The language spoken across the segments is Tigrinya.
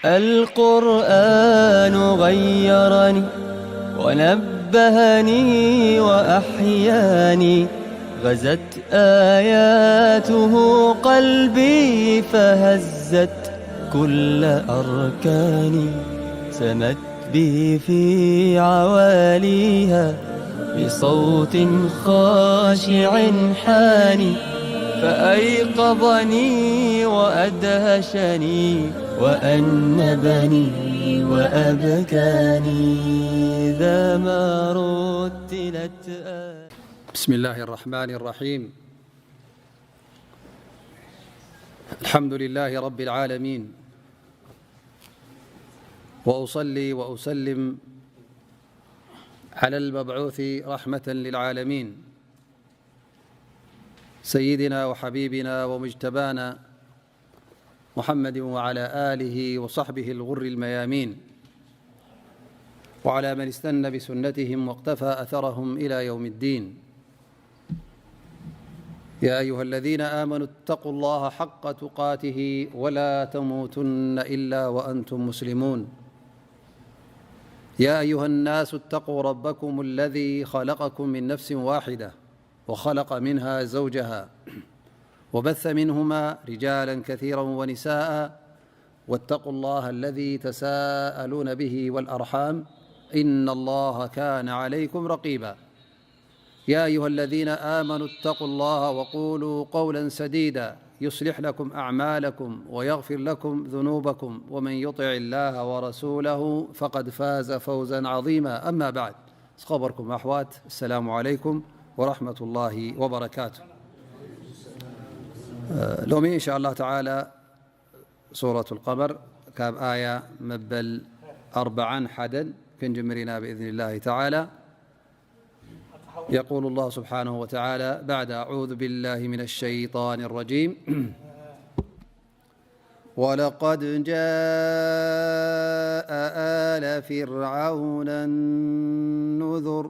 القرآن غيرني ونبهني وأحياني، غزت آياته قلبي فهزت كل أركاني، سمت بي في عواليها بصوت خاشع حاني، فأيقظني وأدهشني وأنبني وأبكاني، إذا ما رتلت آياته. بسم الله الرحمن الرحيم. الحمد لله رب العالمين، وأصلي وأسلم على المبعوث رحمة للعالمين، سيدنا وحبيبنا ومجتبانا محمد وعلى آله وصحبه الغر الميامين، وعلى من استن بسنتهم واقتفى أثرهم إلى يوم الدين. يا أيها الذين آمنوا اتقوا الله حق تقاته ولا تموتن إلا وأنتم مسلمون. يا أيها الناس اتقوا ربكم الذي خلقكم من نفس واحدة وخلق منها زوجها وبث منهما رجالا كثيرا ونساء، واتقوا الله الذي تساءلون به والأرحام، إن الله كان عليكم رقيبا. يا أيها الذين آمنوا اتقوا الله وقولوا قولا سديدا يصلح لكم أعمالكم ويغفر لكم ذنوبكم، ومن يطع الله ورسوله فقد فاز فوزا عظيما. أما بعد، ዝኸበርኩም ኣሕዋት፣ السلام عليكم ورحمة الله وبركاته. ሎሚ إن شاء الله تعالى ሱረቱል ቀመር ካብ ኣያ መበል ኣርብዓን ሓደን ክንጅምር ኢና ብإذن الله تعالى. يقول الله سبحانه وتعالى بعد أعوذ بالله من الشيطان الرجيم. ولقد جاء آل فرعون النذر.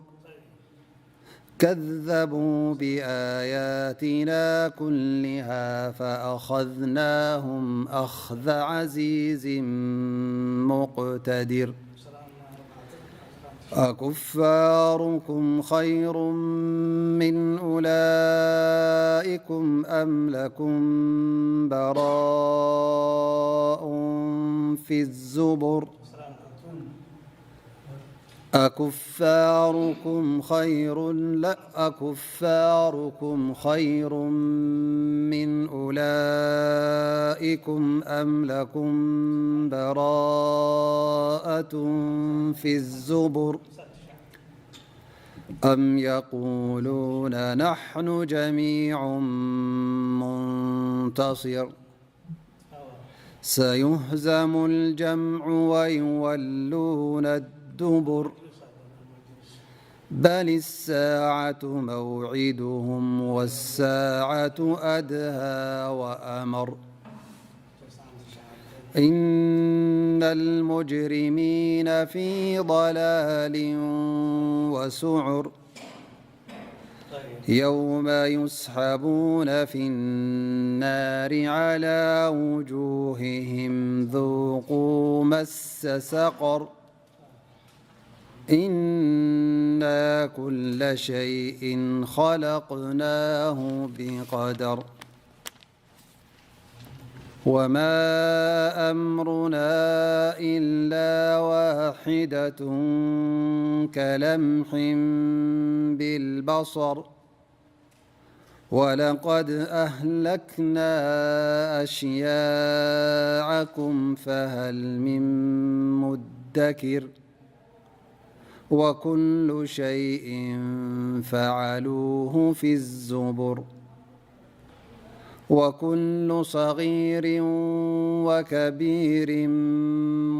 كذبوا بآياتنا كلها فأخذناهم أخذ عزيز مقتدر. أكفاركم خير من أولئكم أم لكم براء في الزبر. أكفاركم خير، لا، أكفاركم خير من أولئكم أم لكم براءة في الزبر. أم يقولون نحن جميع منتصر. سيهزم الجمع ويولون الدبر. بل الساعة موعدهم والساعة أدهى وأمر. إن المجرمين في ضلال وسعر. يوم يسحبون في النار على وجوههم ذوقوا مس سقر. إنا كل شيء خلقناه بقدر. وما أمرنا إلا واحدة كلمح بالبصر. ولقد أهلكنا أشياعكم فهل من مدكر. وكل شيء فعلوه في الزبر. وكل صغير وكبير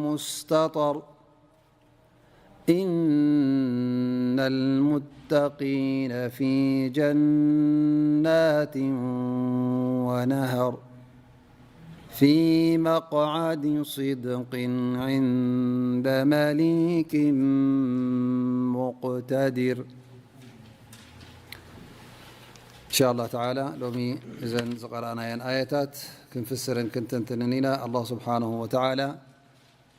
مستطر. إن المتقين في جنات ونهر. في مقعد صدق عند مليك مقتدر. إن شاء الله تعالى ሎሚ እዘን ዝቐረኣናየን ኣያታት ክንፍስርን ክንተንትንን ኢና። ኣላህ ስብሓንሁ ወተዓላ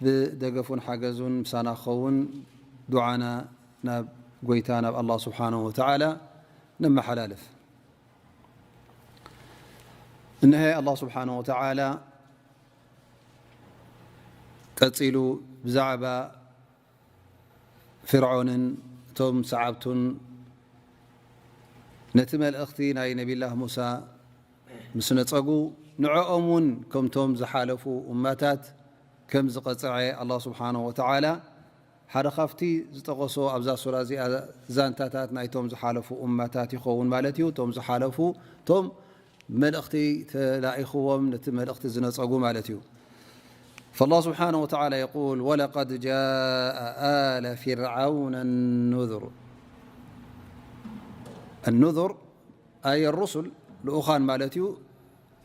ብደገፉን ሓገዙን ምሳና ክኸውን ዱዓና ናብ ጎይታ ናብ ኣላህ ስብሓነሁ ወተዓላ ነመሓላልፍ። እንሀ ኣላህ ስብሓነሁ ወተዓላ ቀጺሉ ብዛዕባ ፊርዖንን እቶም ሰዓብቱን ነቲ መልእኽቲ ናይ ነቢላህ ሙሳ ምስ ነጸጉ፣ ንዕኦም እውን ከምቶም ዝሓለፉ እማታት ከም ዝቐጽዐ ኣላህ ስብሓነሁ ወተዓላ ሓደ ካብቲ ዝጠቐሶ ኣብዛ ሱራ እዚኣ ዛንታታት ናይቶም ዝሓለፉ እማታት ይኸውን ማለት እዩ። እቶም ዝሓለፉ፣ እቶም መልእኽቲ ተላኢኽዎም ነቲ መልእኽቲ ዝነጸጉ ማለት እዩ። فالله سبحانه وتعالى يقول: ولقد جاء آل فرعون النذر. النذر أي الرسل، ልኡኻን ማለት እዩ።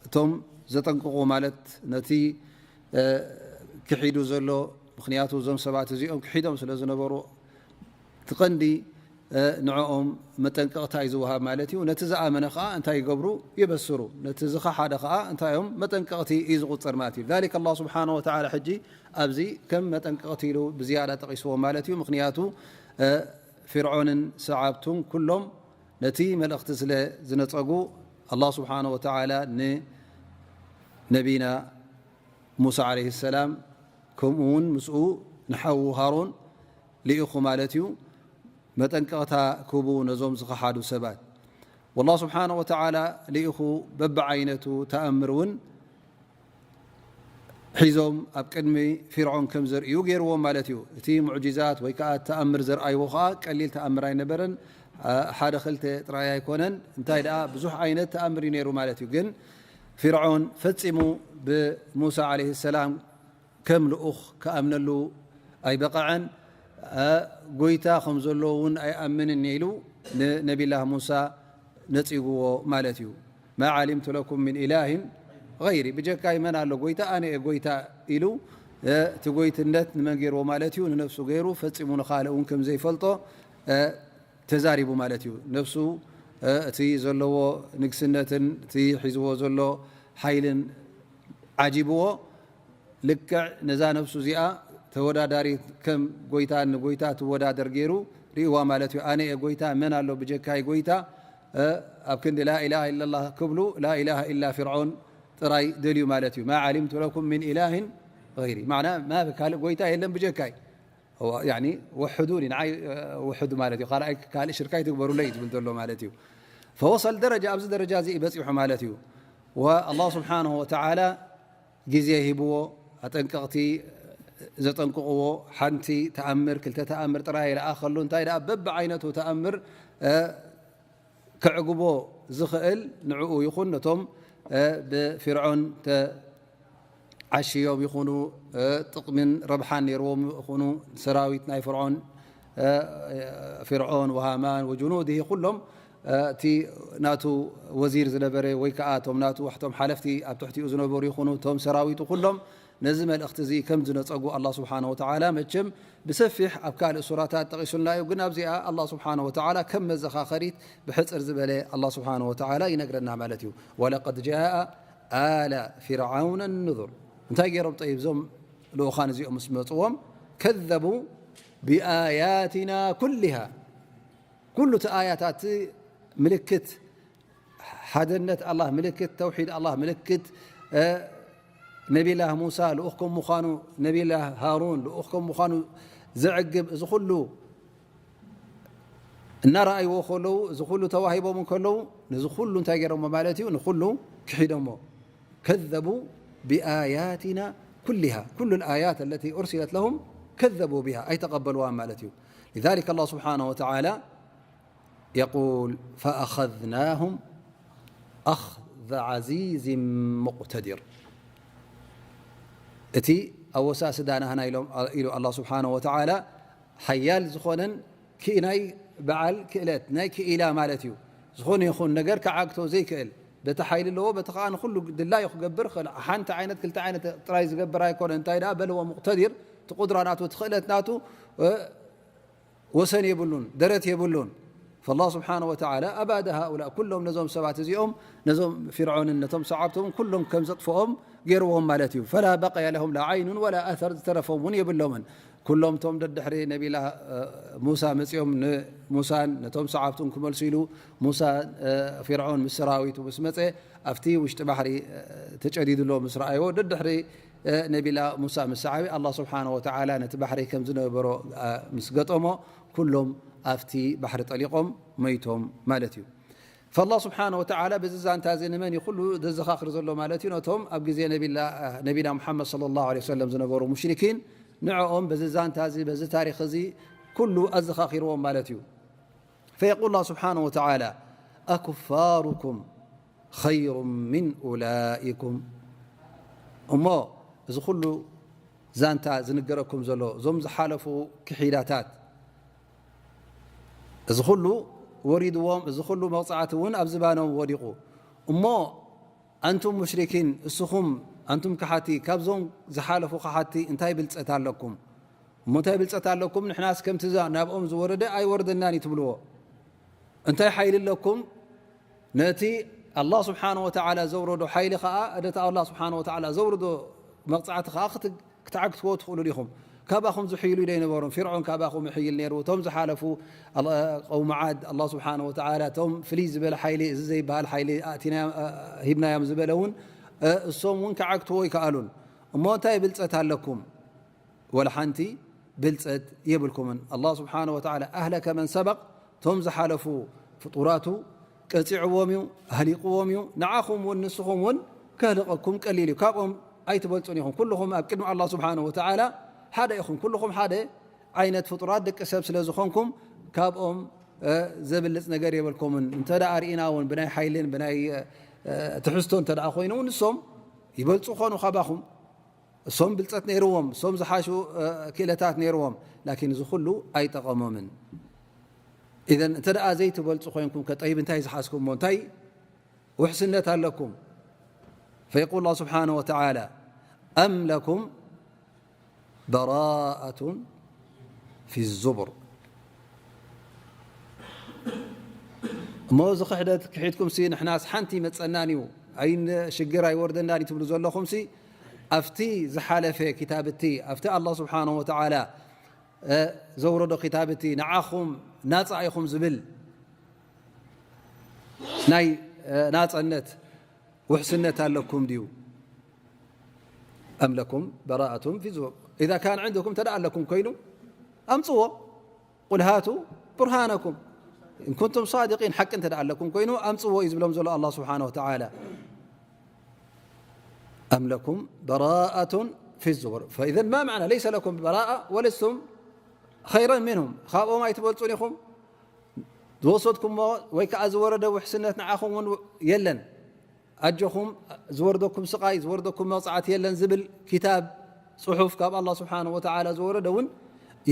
እቶም ዘጠንቅቑ ማለት ነቲ፣ እ፣ ክሒዱ ዘሎ፣ ምኽንያቱ እዞም ሰባት እዚኦም ክሒዶም ስለ ዝነበሩ እቲ ቀንዲ፣ እ፣ ንዕኦም መጠንቀቕታ እዩ ዝወሃብ ማለት እዩ። ነቲ ዝኣመነ ኸኣ እንታይ ይገብሩ? የበስሩ። ነቲ ዝኸሓደ ኸኣ እንታይ እዮም? መጠንቀቕቲ እዩ ዝቑጸር ማለት እዩ። ذلك ኣላህ ስብሓነሁ ወተዓላ ሕጂ ኣብዚ ከም መጠንቀቕቲ ኢሉ ብዝያዳ ጠቒስዎ ማለት እዩ። ምኽንያቱ፣ እ፣ ፊርዖንን ሰዓብቱን ኩሎም ነቲ መልእኽቲ ስለ ዝነጸጉ ኣላህ ስብሓነሁ ወተዓላ ንነቢና ሙሳ ዓለይሂ ሰላም ከምኡ እውን ምስኡ ንሓዉ ሃሩን ልኢኹ ማለት እዩ። መጠንቀቕታ ክህቡ ነዞም ዝኸሓዱ ሰባት። ወላህ ስብሓነሁ ወተዓላ ልኢኹ በብዓይነቱ ተኣምር እውን ሒዞም ኣብ ቅድሚ ፊርዖን ከም ዘርእዩ ገይርዎም ማለት እዩ። እቲ ሙዕጂዛት ወይ ከኣ ተኣምር ዘርኣይዎ ከኣ ቀሊል ተኣምር ኣይነበረን። አ፣ ሓደ ክልተ ጥራይ ኣይኮነን። እንታይ ደኣ ብዙሕ ዓይነት ተኣምር እዩ ነይሩ ማለት እዩ። ግን ፊርዖን ፈጺሙ ብሙሳ ዓለይሂ ሰላም ከም ልኡኽ ክኣምነሉ ኣይበቐዐን። አ፣ ጎይታ ከም ዘሎ እውን ኣይኣምንን ኢሉ ንነቢላህ ሙሳ ነጺግዎ ማለት እዩ። ما علمت لكم من إله غيري، ብጀካይ መን ኣሎ ጎይታ? ኣነ እየ ጎይታ ኢሉ፣ እ፣ እቲ ጎይትነት ንመን ገይርዎ ማለት እዩ? ንነፍሱ ገይሩ፣ ፈጺሙ ንኻልእ እውን ከም ዘይፈልጦ፣ እ፣ ተዛሪቡ ማለት እዩ። ነፍሱ፣ እ፣ እቲ ዘለዎ ንግስነትን እቲ ሒዝዎ ዘሎ ሓይልን ዓጂብዎ፣ ልክዕ ነዛ ነፍሱ እዚኣ ተወዳዳሪት ከም ጎይታ ንጎይታ ትወዳደር ገይሩ ርእይዋ ማለት እዩ። ኣነ እየ ጎይታ፣ መን ኣሎ ብጀካይ ጎይታ? እ፣ ኣብ ክንዲ ላኢላሃ ኢላላህ ክብሉ ላኢላሃ ኢላ ፊርዖን ጥራይ ደልዩ ማለት እዩ። ما علمت لكم من إله غيري، ማዕና ማ ካልእ ጎይታ የለን ብጀካይ። ያኒ ወሕዱኒ፣ ንዓይ፣ እ፣ ውሕድ ማለት እዩ። ካልኣይ፣ ካልእ ሽርካ ኣይትግበሩለይ እዩ ዝብል ዘሎ ማለት እዩ። فوصل درجة፣ ኣብዚ ደረጃ እዚ በጺሑ ማለት እዩ። ወኣላህ ስብሓነሁ ወተዓላ ግዜ ሂብዎ፣ ኣጠንቀቕቲ ዘጠንቅቕዎ፣ ሓንቲ ተኣምር፣ ክልተ ተኣምር ጥራይ ኣይለኣኸሉ። እንታይ ደኣ በብዓይነቱ ተኣምር፣ እ፣ ከዕግቦ ዝኽእል ንዕኡ ይኹን ነቶም፣ እ፣ ብፊርዖን ተዓሽዮም ይኹኑ፣ እ፣ ጥቕምን ረብሓን ነይርዎም ይኹኑ፣ ሰራዊት ናይ ፍርዖን፣ እ፣ ፍርዖን ወሃማን ወጅኑድሂ ኩሎም፣ እ፣ እቲ ናቱ ወዚር ዝነበረ ወይ ከኣ እቶም ናቱ ዋሕቶም ሓለፍቲ ኣብ ትሕቲኡ ዝነበሩ ይኹኑ፣ እቶም ሰራዊቱ ኩሎም ነዚ መልእኽቲ እዚ ከም ዝነጸጉ ኣላህ ስብሓነሁ ወተዓላ መቸም ብሰፊሕ ኣብ ካልእ ሱራታት ጠቒሱልና እዩ። ግን ኣብዚኣ ኣላህ ስብሓነሁ ወተዓላ ከም መዘኻኸሪት ብሕጽር ዝበለ ኣላህ ስብሓነሁ ወተዓላ ይነግረና ማለት እዩ። ولقد جاء آل فرعون النذر። እንታይ ገይሮም ጠይብ እዞም ልኡኻን እዚኦም ምስ መጽዎም? كذبوا بآياتنا كلها። ኩሉ እቲ ኣያታት ምልክት ሓደነት ኣላህ፣ ምልክት ተውሒድ ኣላህ፣ ምልክት፣ እ፣ ነቢላህ ሙሳ ልኡኽ ከም ምዃኑ፣ ነቢላህ ሃሩን ልኡኽ ከም ምዃኑ ዘዕግብ እዚ ኩሉ እናረኣይዎ ከለዉ፣ እዚ ኩሉ ተዋሂቦም እንከለዉ፣ ነዚ ኩሉ እንታይ ገይሮሞ ማለት እዩ? ንኩሉ ክሒዶሞ። كذبوا بآياتنا كلها، ኩሉ الآيات التي أرسلت لهم كذبوا بها، ኣይተቐበልዋን ማለት እዩ። لذلك ኣላህ ስብሓነሁ ወተዓላ يقول: فأخذناهم أخذ عزيز مقتدر። እቲ ኣወሳስዳና ሃና ኢሎም፣ ኢሉ ኣላህ ስብሓነሁ ወተዓላ፣ ሓያል ዝኾነን ክኢ-፣ ናይ በዓል ክእለት፣ ናይ ክኢላ ማለት እዩ። ዝኾነ ይኹን ነገር ክዓግቶ ዘይክእል፣ በቲ ሓይሊ ኣለዎ፣ በቲ ከኣ ንኹሉ ድላዩ ክገብር ይኽእል። ሓንቲ ዓይነት፣ ክልተ ዓይነት ጥራይ ዝገብር ኣይኮነን። እንታይ ደኣ በልዎ ሙቅተዲር፣ እቲ ቁድራ ናቱ፣ እቲ ክእለት ናቱ፣ እ፣ ወሰን የብሉን፣ ደረት የብሉን። فالله سبحانه وتعالى أباد هؤلاء ኩሎም ነዞም ሰባት እዚኦም ነዞም ፊርዖንን ነቶም ሰዓብቶም ኩሎም ከም ዘጥፍኦም ገይርዎም ማለት እዩ። فلا بقي لهم لا عين ولا أثر ዝተረፎም እውን የብሎምን። ኩሎም ቶም ደድሕሪ ነቢላ ሙሳ መፂኦም ንሙሳን ነቶም ሰዓብቱን ክመልሱ ኢሉ ሙሳ ፊርዖን ምስ ሰራዊቱ ምስ መፀ ኣብቲ ውሽጢ ባሕሪ ተጨዲድሎ ምስ ረኣይዎ ደድሕሪ ነቢላ ሙሳ ምስ ሰዓቢ ኣላ ስብሓን ወተዓላ ነቲ ባሕሪ ከም ዝነበሮ ምስ ገጠሞ ኩሎም ኣብቲ ባሕሪ ጠሊቖም መይቶም ማለት እዩ። فالله سبحانه وتعالى በዚ ዛንታ እዚ ንመን እዩ ኩሉ ዘዘኻኽር ዘሎ ማለት እዩ? ነቶም ኣብ ግዜ ነቢና ሙሓመድ صلى الله عليه وسلم ዝነበሩ ሙሽሪኪን ንዕኦም በዚ ዛንታ እዚ በዚ ታሪኽ እዚ ኩሉ ኣዘኻኺርዎም ማለት እዩ። فيقول الله سبحانه وتعالى أكفاركم خير من أولئكم እሞ እዚ ኩሉ ዛንታ ዝንገረኩም ዘሎ እዞም ዝሓለፉ ክሒዳታት እዚ ኩሉ ወሪድዎም፣ እዚ ኩሉ መቕጻዕቲ እውን ኣብ ዝባኖም ወዲቑ። እሞ ኣንቱም ሙሽሪኪን፣ እስኹም ኣንቱም ከሓቲ፣ ካብዞም ዝሓለፉ ከሓቲ እንታይ ብልጸት ኣለኩም? እሞ እንታይ ብልጸት ኣለኩም? ንሕናስ ከምቲ እዛ ናብኦም ዝወረደ ኣይወርደናን እዩ ትብልዎ። እንታይ ሓይሊ ኣለኩም? ነቲ ኣላህ ስብሓነ ወተዓላ ዘውረዶ ሓይሊ ኸዓ፣ ነቲ ኣላህ ስብሓነ ወተዓላ ዘውረዶ መቕጻዕቲ ኸዓ ክት-፣ ክትዓግትዎ ትኽእሉ ዲኹም? ካባኹም ዝሕይሉ ዶ ኣይነበሩን? ፊርዖን ካባኹም ይሕይል ነይሩ። እቶም ዝሓለፉ ኣል-፣ ቀውሚ ዓድ፣ ኣላህ ስብሓነ ወተዓላ እቶም ፍልይ ዝበለ ሓይሊ፣ እዚ ዘይበሃል ሓይሊ ኣእቲናዮም፣ እ፣ ሂብናዮም ዝበለ እውን፣ እ፣ እሶም እውን ክዓግትዎ ኣይከኣሉን። እሞ እንታይ ብልጸት ኣለኩም? ወላ ሓንቲ ብልጸት የብልኩምን። ኣላህ ስብሓነ ወተዓላ ኣህለከ መን ሰበቕ፣ እቶም ዝሓለፉ ፍጡራቱ ቀጺዕዎም እዩ፣ ኣህሊቅዎም እዩ። ንዓኹም እውን ንስኹም እውን ከህልቐኩም ቀሊል እዩ። ካብኦም ኣይትበልጹን ኢኹም። ኩልኹም ኣብ ቅድሚ ኣላህ ስብሓነ ወተዓላ ሓደ ኢኹም። ኩልኹም ሓደ ዓይነት ፍጡራት ደቂ ሰብ ስለ ዝኾንኩም ካብኦም፣ እ፣ ዘብልጽ ነገር የብልኩምን። እንተ ደኣ ርኢና እውን ብናይ ሓይልን ብናይ፣ እ፣ ትሕዝቶ እንተ ደኣ ኮይኑ እውን ንሶም ይበልጹ ኾኑ ካባኹም። እሶም ብልጸት ነይርዎም፣ እሶም ዝሓሹ፣ እ፣ ክእለታት ነይርዎም። ላኪን እዚ ኩሉ ኣይጠቐሞምን። ኢዘን እንተ ደኣ ዘይትበልጹ ኮይንኩም ከጠይብ እንታይ ዝሓዝኩሞ? እንታይ ውሕስነት ኣለኩም? فيقول الله سبحانه وتعالى أم لكم براءة في الزبر እሞ እዚ ክሕደት ክሒድኩም ሲ ንሕናስ ሓንቲ ይመጸናን እዩ፣ ኣይን-፣ ሽግር ኣይወርደናን እዩ ትብሉ ዘለኹም ሲ ኣብቲ ዝሓለፈ ክታብ እቲ ኣብቲ ኣላህ ስብሓነሁ ወተዓላ፣ እ፣ ዘውረዶ ክታብ እቲ ንዓኹም ናጻ ኢኹም ዝብል ናይ፣ እ፣ ናጸነት ውሕስነት ኣለኩም ድዩ? أم لكم براءة في الزبر إذا كان عندكم እንተ ደኣ ኣለኩም ኮይኑ ኣምጽዎ። قل هاتوا برهانكم إن كنتم صادقين ሓቂ እንተ ደኣ ኣለኩም ኮይኑ ኣምጽዎ እዩ ዝብሎም ዘሎ ኣላህ ስብሓነሁ ወተዓላ። أم لكم براءة في الزبر فإذا ما معنى ليس لكم براءة ولستم خيرا منهم ካብኦም ኣይትበልጹን ኢኹም ዝወሰድኩሞ ወይ ከዓ ዝወረደ ውሕስነት ንዓኹም እውን የለን። ኣጆኹም ዝወርደኩም ስቓይ ዝወርደኩም መቕጻዕቲ የለን ዝብል ክታብ ጽሑፍ ካብ ኣላህ ስብሓነሁ ወተዓላ ዝወረደ እውን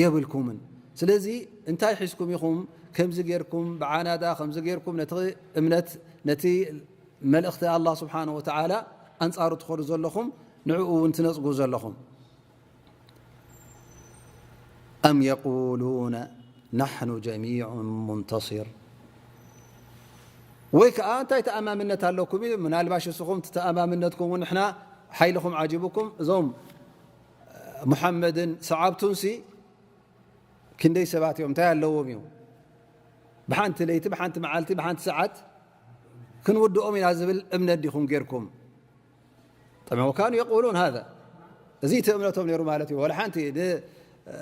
የብልኩምን። ስለዚ እንታይ ሒዝኩም ኢኹም ከምዚ ጌርኩም ብዓናዳ ከምዚ ጌርኩም ነቲ እምነት ነቲ መልእኽቲ ኣላህ ስብሓነሁ ወተዓላ ኣንጻሩ ትኸዱ ዘለኹም ንዕኡ እውን ትነጽጉ ዘለኹም? أم يقولون نحن جميع منتصر ወይ ከዓ እንታይ ተኣማምነት ኣለኩም እዩ? ምናልባሽ እስኹም እቲ ተኣማምነትኩም እውን ንሕና ሓይልኹም ዓጂቡኩም እዞም ሙሓመድን ሰዓብቱንሲ ክንደይ ሰባት እዮም እንታይ ኣለዎም እዩ ብሓንቲ ለይቲ ብሓንቲ መዓልቲ ብሓንቲ ሰዓት ክንውድኦም ኢና ዝብል እምነት ዲኹም ጌርኩም? طبعا وكانوا يقولون هذا እዚ እቲ እምነቶም ነይሩ ማለት እዩ። ወላ ሓንቲ ን-፣ እ፣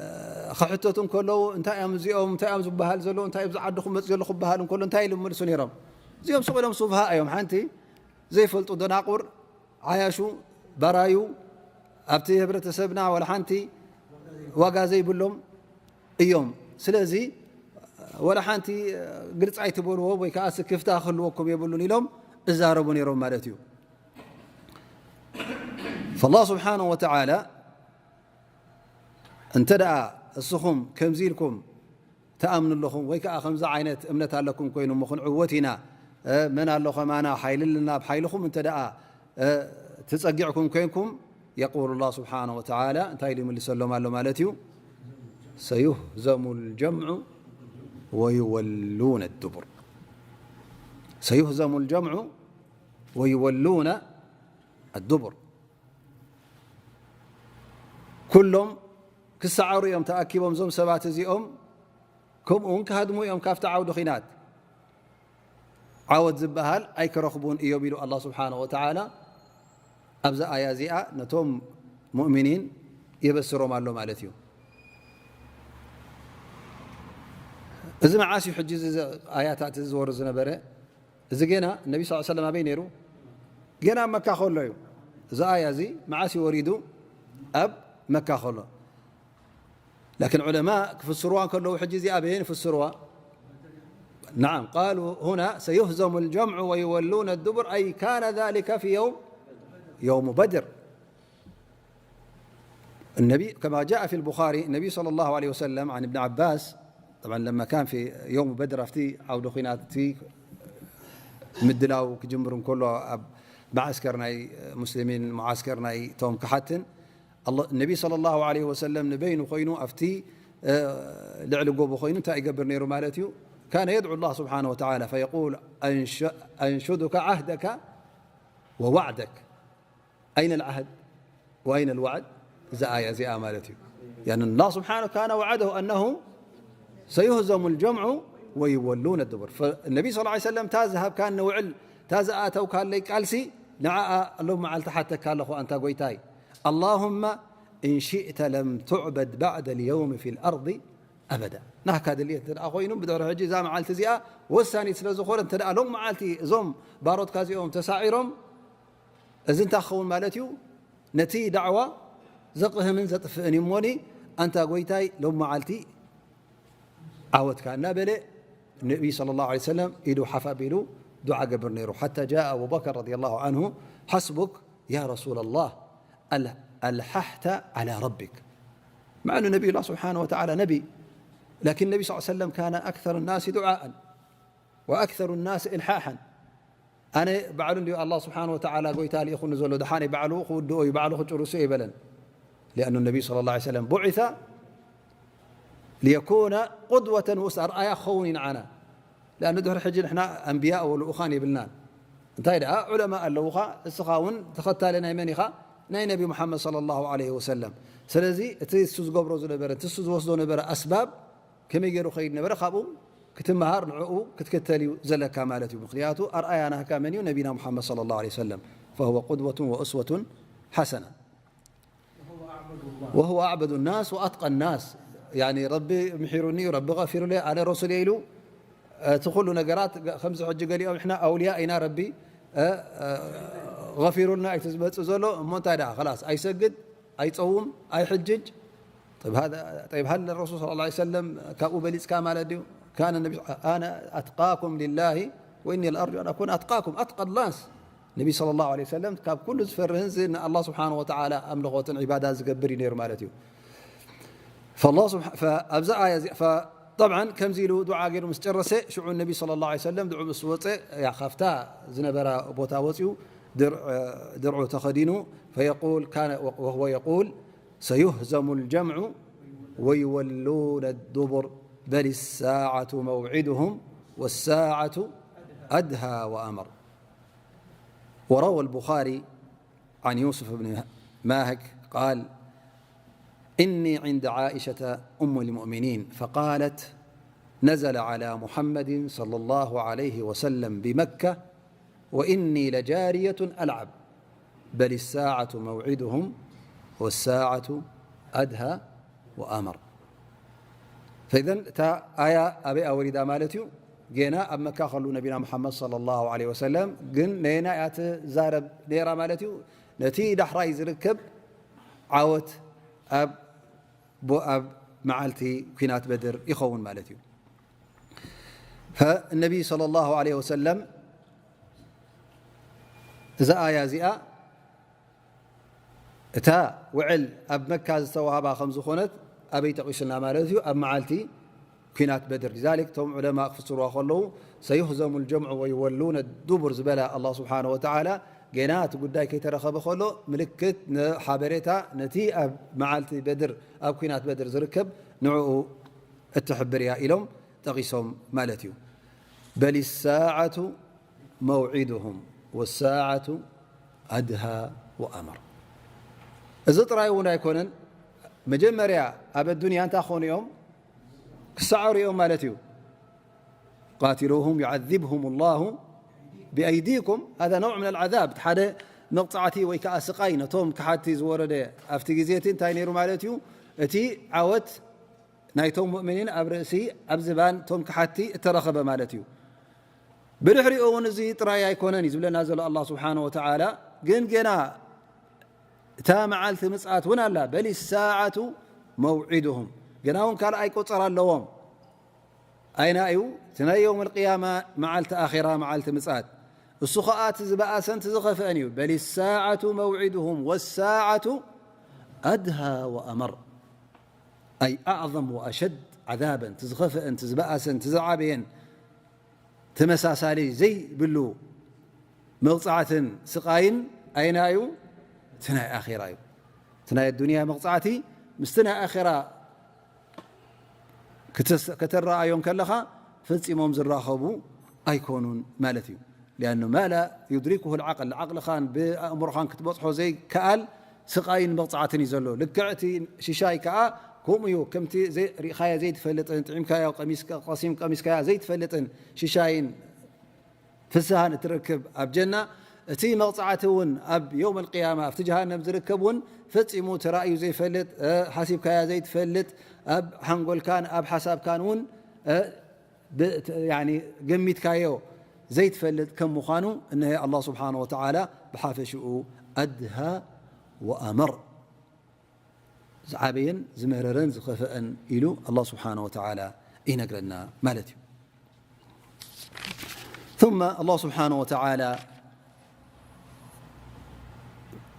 ክሕተቱ እንከለዉ እንታይ እዮም እዚኦም እንታይ እዮም ዝበሃል ዘለዉ እንታይ እዮም ዝዓድኹም መፅ ዘለኹ ዝበሃል እንከሎ እንታይ ኢሉ መልሱ ነይሮም? እዚኦም ስቕ ኢሎም ሱፍሃ እዮም ሓንቲ ዘይፈልጡ ደናቁር ዓያሹ ባራዩ ኣብቲ ህብረተሰብና ወላ ሓንቲ ዋጋ ዘይብሎም እዮም። ስለዚ ወላ ሓንቲ ግልፂ ኣይትበልዎ ወይ ከዓ ስክፍታ ክህልወኩም የብሉን ኢሎም እዛረቡ ነይሮም ማለት እዩ። فالله سبحانه وتعالى እንተ ደኣ እስኹም ከምዚ ኢልኩም ትኣምኑ ኣለኹም ወይ ከዓ ከምዚ ዓይነት እምነት ኣለኩም ኮይኑ እሞ ክንዕወት ኢና፣ እ፣ መን ኣሎ ከማና ሓይሊ ኣለና ብሓይልኹም እንተ ደኣ፣ እ፣ ትጸጊዕኩም ኮይንኩም የቁሉ ላህ ስብሓነ ወተዓላ እንታይ ኢሉ ይምልሰሎም ኣሎ ማለት እዩ? ሰዩህዘሙ ልጀምዑ ويولون الدبر. سيهزم الجمع ويولون الدبر. ኩሎም ክሰዓሩ እዮም ተኣኪቦም እዞም ሰባት እዚኦም፣ ከምኡ እውን ክሃድሙ እዮም ካብቲ ዓውዲ ኺናት። ዓወት ዝበሃል ኣይክረኽቡን እዮም ኢሉ ኣላህ ስብሓነሁ ወተዓላ ኣብዛ ኣያ እዚኣ ነቶም ሙእሚኒን የበስሮም ኣሎ ማለት እዩ። እዚ መዓስ እዩ ሕጂ እዚ ኣያታት እዚ ዝወርድ ዝነበረ? እዚ ጌና ነቢ ስ ሰለም ኣበይ ነይሩ? ጌና ኣብ መካ ከሎ እዩ። እዚ ኣያ እዚ መዓስ እዩ ወሪዱ? ኣብ መካ ከሎ። ላኪን ዑለማ ክፍስርዋ ከለዉ ሕጂ እዚኣ በየን ይፍስርዋ? نعم، قالوا هنا سيهزم الجمع ويولون الدبر، أي كان ذلك في يوم، يوم بدر. النبي، كما جاء في البخاري، النبي صلى الله عليه وسلم عن ابن عباس، طبعا لما كان في يوم بدر، ኣብቲ ዓውደ ኹናት፣ እቲ ምድላው ክጅምር እንከሎ፣ ኣብ መዓስከር ናይ ሙስሊሚን፣ መዓስከር ናይ ቶም ክሓትን፣ ኣላ-፣ ነቢ ሰለላሁ ዐለይሂ ወሰለም ንበይኑ ኮይኑ ኣብቲ፣ እ፣ ልዕሊ ጎቦ ኮይኑ እንታይ ይገብር ነይሩ ማለት እዩ? كان يدعو الله سبحانه وتعالى فيقول: أنش-، أنشدك عهدك ووعدك. أين العهد وأين الوعد؟ እዛ ኣያ እዚኣ ማለት እዩ። يعني الله سبحانه كان وعده أنه سيهزم الجمع ويولون الدبر. فالنبي صلى الله عليه وسلم እታ ዝሃብካኒ ውዕል፣ እታ ዝኣተውካለይ ቃልሲ፣ ንዓኣ ሎም መዓልቲ ሓተካ ኣለኹ ኣንታ ጎይታይ። اللهم إن شئت لم تعبد بعد اليوم في الأرض أبدا. ናህካ ድልየት እንተ ደኣ ኮይኑ፣ ብድሕሪ ሕጂ እዛ መዓልቲ እዚኣ ወሳኒት ስለ ዝኾነ፣ እንተ ደኣ ሎም መዓልቲ እዞም ባሮትካ እዚኦም ተሳዒሮም፣ እዚ እንታይ ክኸውን ማለት እዩ? ነቲ ዳዕዋ ዘቕህምን ዘጥፍእን እዩ እሞኒ፣ ኣንታ ጎይታይ፣ ሎም መዓልቲ ዓወትካ እናበለ ነቢ ሰለላሁ ዐለይሂ ወሰለም ኢዱ ሓፍ ኣቢሉ ዱዓ ገብር ነይሩ። حتى جاء أبو بكر رضي الله عنه: حسبك يا رسول الله، أل-، ألححت على ربك. مع أنه نبي الله سبحانه وتعالى نبي، لكن النبي صلى الله عليه وسلم كان أكثر الناس دعاء وأكثر الناس إلحاحا. ኣነ ባዕሉ እንድዩ ኣላህ ስብሓን ወተዓላ ጎይታ ልኢኹኒ ዘሎ፣ ደሓነይ ባዕሉ ክውድኦ እዩ፣ ባዕሉ ክጭርሶ እዩ ኣይበለን። لأن النبي صلى الله عليه وسلم بعث ليكون قدوة وأسوة، ኣርኣያ ክኸውን እዩ ንዓና። لأن ድሕሪ ሕጂ ንሕና ኣንብያእ ወልኡኻን የብልናን። እንታይ ደኣ ዑለማ ኣለዉኻ፣ እስኻ እውን ተኸታሊ ናይ መን ኢኻ? ናይ ነቢ ሙሓመድ ሰለላሁ ዐለይሂ ወሰለም። ስለዚ እቲ እሱ ዝገብሮ ዝነበረ፣ እቲ እሱ ዝወስዶ ነበረ ኣስባብ ከመይ ገይሩ ከይድ ነበረ፣ ካብኡ ክትመሃር ንዕኡ ክትክተል እዩ ዘለካ ማለት እዩ። ምኽንያቱ ኣርኣያ ናህካ መን እዩ? ነቢና ሙሓመድ ሰለላሁ ዐለይሂ ወሰለም። فهو قدوة وأسوة حسنة. وهو أعبد الناس وأتقى الناس. ያኒ ረቢ ምሒሩኒ እዩ፣ ረቢ ገፊሩለይ፣ ኣነ ረሱል እየ ኢሉ፣ እቲ ኩሉ ነገራት ከምዚ ሕጂ ገሊኦም ንሕና ኣውልያ ኢና፣ ረቢ፣ እ፣ እ፣ ገፊሩልና እዩ እቲ ዝመጽእ ዘሎ። እሞ እንታይ ደኣ፣ ኸላስ ኣይሰግድ፣ ኣይጸውም፣ ኣይሕጅጅ። طيب هذا، طيب هل الرسول صلى الله عليه وسلم ካብኡ በሊጽካ ማለት ድዩ? كان النبي: أنا أتقاكم لله وإني لأرجو أن أكون أتقاكم، أتقى الناس. ነቢ ሰለላሁ ዐለይሂ ወሰለም ካብ ኩሉ ዝፈርህን ዝ-፣ ንኣላህ ስብሓን ወተዓላ ኣምልኾትን ዒባዳ ዝገብር እዩ ነይሩ ማለት እዩ። فالله سبحانه، فኣብዛ ኣያ እዚ፣ فطبعا ከምዚ ኢሉ ዱዓ ገይሩ ምስ ጨረሰ፣ ሽዑ ነቢ ሰለላሁ ዐለይሂ ወሰለም ድዑ ምስ ወፀ፣ ያ፣ ካብታ ዝነበራ ቦታ ወፂኡ፣ ድር-፣ ድርዑ ተኸዲኑ፣ فيقول، كان وهو يقول: سيهزم الجمع ويولون الدبر، بل الساعة موعدهم والساعة أدهى وأمر. وروى البخاري عن يوسف بن ماهك قال: إني عند عائشة أم المؤمنين فقالت: نزل على محمد صلى الله عليه وسلم بمكة وإني لجارية ألعب، بل الساعة موعدهم والساعة أدهى وأمر. فإذا እታ ኣያ ኣበይ ኣወሪዳ ማለት እዩ? ጌና ኣብ መካ ከሉ ነቢና ሙሓመድ ሰለላሁ ዐለይሂ ወሰለም ግን ነየናይ እያ ትዛረብ ነይራ ማለት እዩ? ነቲ ዳሕራይ ዝርከብ ዓወት ኣብ፣ ኣብ መዓልቲ ኲናት በድር ይኸውን ማለት እዩ። ፈነቢ ሰለላሁ ዐለይሂ ወሰለም እዛ ኣያ እዚኣ እታ ውዕል ኣብ መካ ዝተዋህባ ከም ዝኾነት ኣበይ ጠቒሱልና ማለት እዩ? ኣብ መዓልቲ ኲናት በድር። ሊዛሊክ እቶም ዑለማ ክፍስርዋ ከለዉ ሰዩህዘሙ ልጀምዑ ወዩወሉነ ዱቡር ዝበለ ኣላህ ስብሓነሁ ወተዓላ ገና እቲ ጉዳይ ከይተረኸበ ከሎ ምልክት ንሓበሬታ ነቲ ኣብ መዓልቲ በድር ኣብ ኲናት በድር ዝርከብ ንዕኡ እትሕብር እያ ኢሎም ጠቒሶም ማለት እዩ። በል ሳዓቱ መውዒድሁም ወሳዓቱ ኣድሃ ወኣመር። እዚ ጥራይ እውን ኣይኮነን። መጀመርያ ኣብ ኣዱንያ እንታይ ክኾኑ እዮም? ክሰዓሩ እዮም ማለት እዩ። ቃትሉሁም ዩዓዚብሁም ላሁ ብኣይዲኩም። ሃዛ ነውዕ ምን ኣልዓዛብ፣ ሓደ መቕፃዕቲ ወይ ከዓ ስቃይ ነቶም ክሓቲ ዝወረደ ኣብቲ ግዜ እቲ እንታይ ነይሩ ማለት እዩ? እቲ ዓወት ናይቶም ሙእሚኒን ኣብ ርእሲ ኣብ ዝባን ቶም ክሓቲ እተረኸበ ማለት እዩ። ብድሕሪኡ እውን እዚ ጥራይ ኣይኮነን እዩ ዝብለና ዘሎ ኣላህ ስብሓነ ወተዓላ። ግን ገና እታ መዓልቲ ምጽኣት እውን ኣላ። በል ሳዓቱ መውዒድሁም፣ ገና እውን ካልኣይ ቆጸራ ኣለዎም። ኣይና እዩ? እቲ ናይ የውም ኣልቅያማ መዓልቲ ኣኼራ፣ መዓልቲ ምጽኣት። እሱ ኸኣ እቲ ዝበኣሰን እቲ ዝኸፍአን እዩ። በል ሳዓቱ መውዒድሁም ወሳዓቱ ኣድሃ ወኣመር። ኣይ ኣዕظም ወኣሸድ ዓዛበን፣ እቲ ዝኸፍአን እቲ ዝበኣሰን እቲ ዝዓበየን ተመሳሳሊ ዘይብሉ መቕጻዕትን ስቓይን ኣይና እዩ? እቲ ናይ ኣኼራ እዩ። እቲ ናይ ኣዱንያ መቕጻዕቲ ምስቲ ናይ ኣኼራ ክተስ-፣ ከተረኣዮም ከለኻ ፈጺሞም ዝራኸቡ ኣይኮኑን ማለት እዩ። ሊኣኑ ማ ላ ዩድሪኩሁ ልዓቅል፣ ዓቅልኻን ብኣእምሮኻን ክትበጽሖ ዘይከኣል ስቓይን መቕጻዕትን እዩ ዘሎ። ልክዕ እቲ ሽሻይ ከኣ ከምኡ እዩ። ከምቲ ዘይ-፣ ርኢኻዮ ዘይትፈልጥን ጥዒምካዮ ቀሚስ-፣ ቀሲም ቀሚስካዮ ዘይትፈልጥን ሽሻይን ፍስሃን እትረክብ ኣብ ጀና፣ እቲ መቕጻዕቲ እውን ኣብ የውም ኣልቅያማ ኣብቲ ጀሃነም ዝርከብ እውን ፈጺሙ ተራእዩ ዘይፈልጥ፣ እ፣ ሓሲብካያ ዘይትፈልጥ፣ ኣብ ሓንጎልካን ኣብ ሓሳብካን እውን፣ እ፣ ብ-፣ ት-፣ ያኒ ገሚትካዮ ዘይትፈልጥ ከም ምዃኑ፣ እነሀ ኣላህ ስብሓነ ወተዓላ ብሓፈሽኡ ኣድሃ ወኣመር፣ ዝዓበየን ዝመረረን ዝኸፈአን ኢሉ ኣላህ ስብሓነ ወተዓላ ይነግረና ማለት እዩ። ثم ኣላህ ስብሓነ ወተዓላ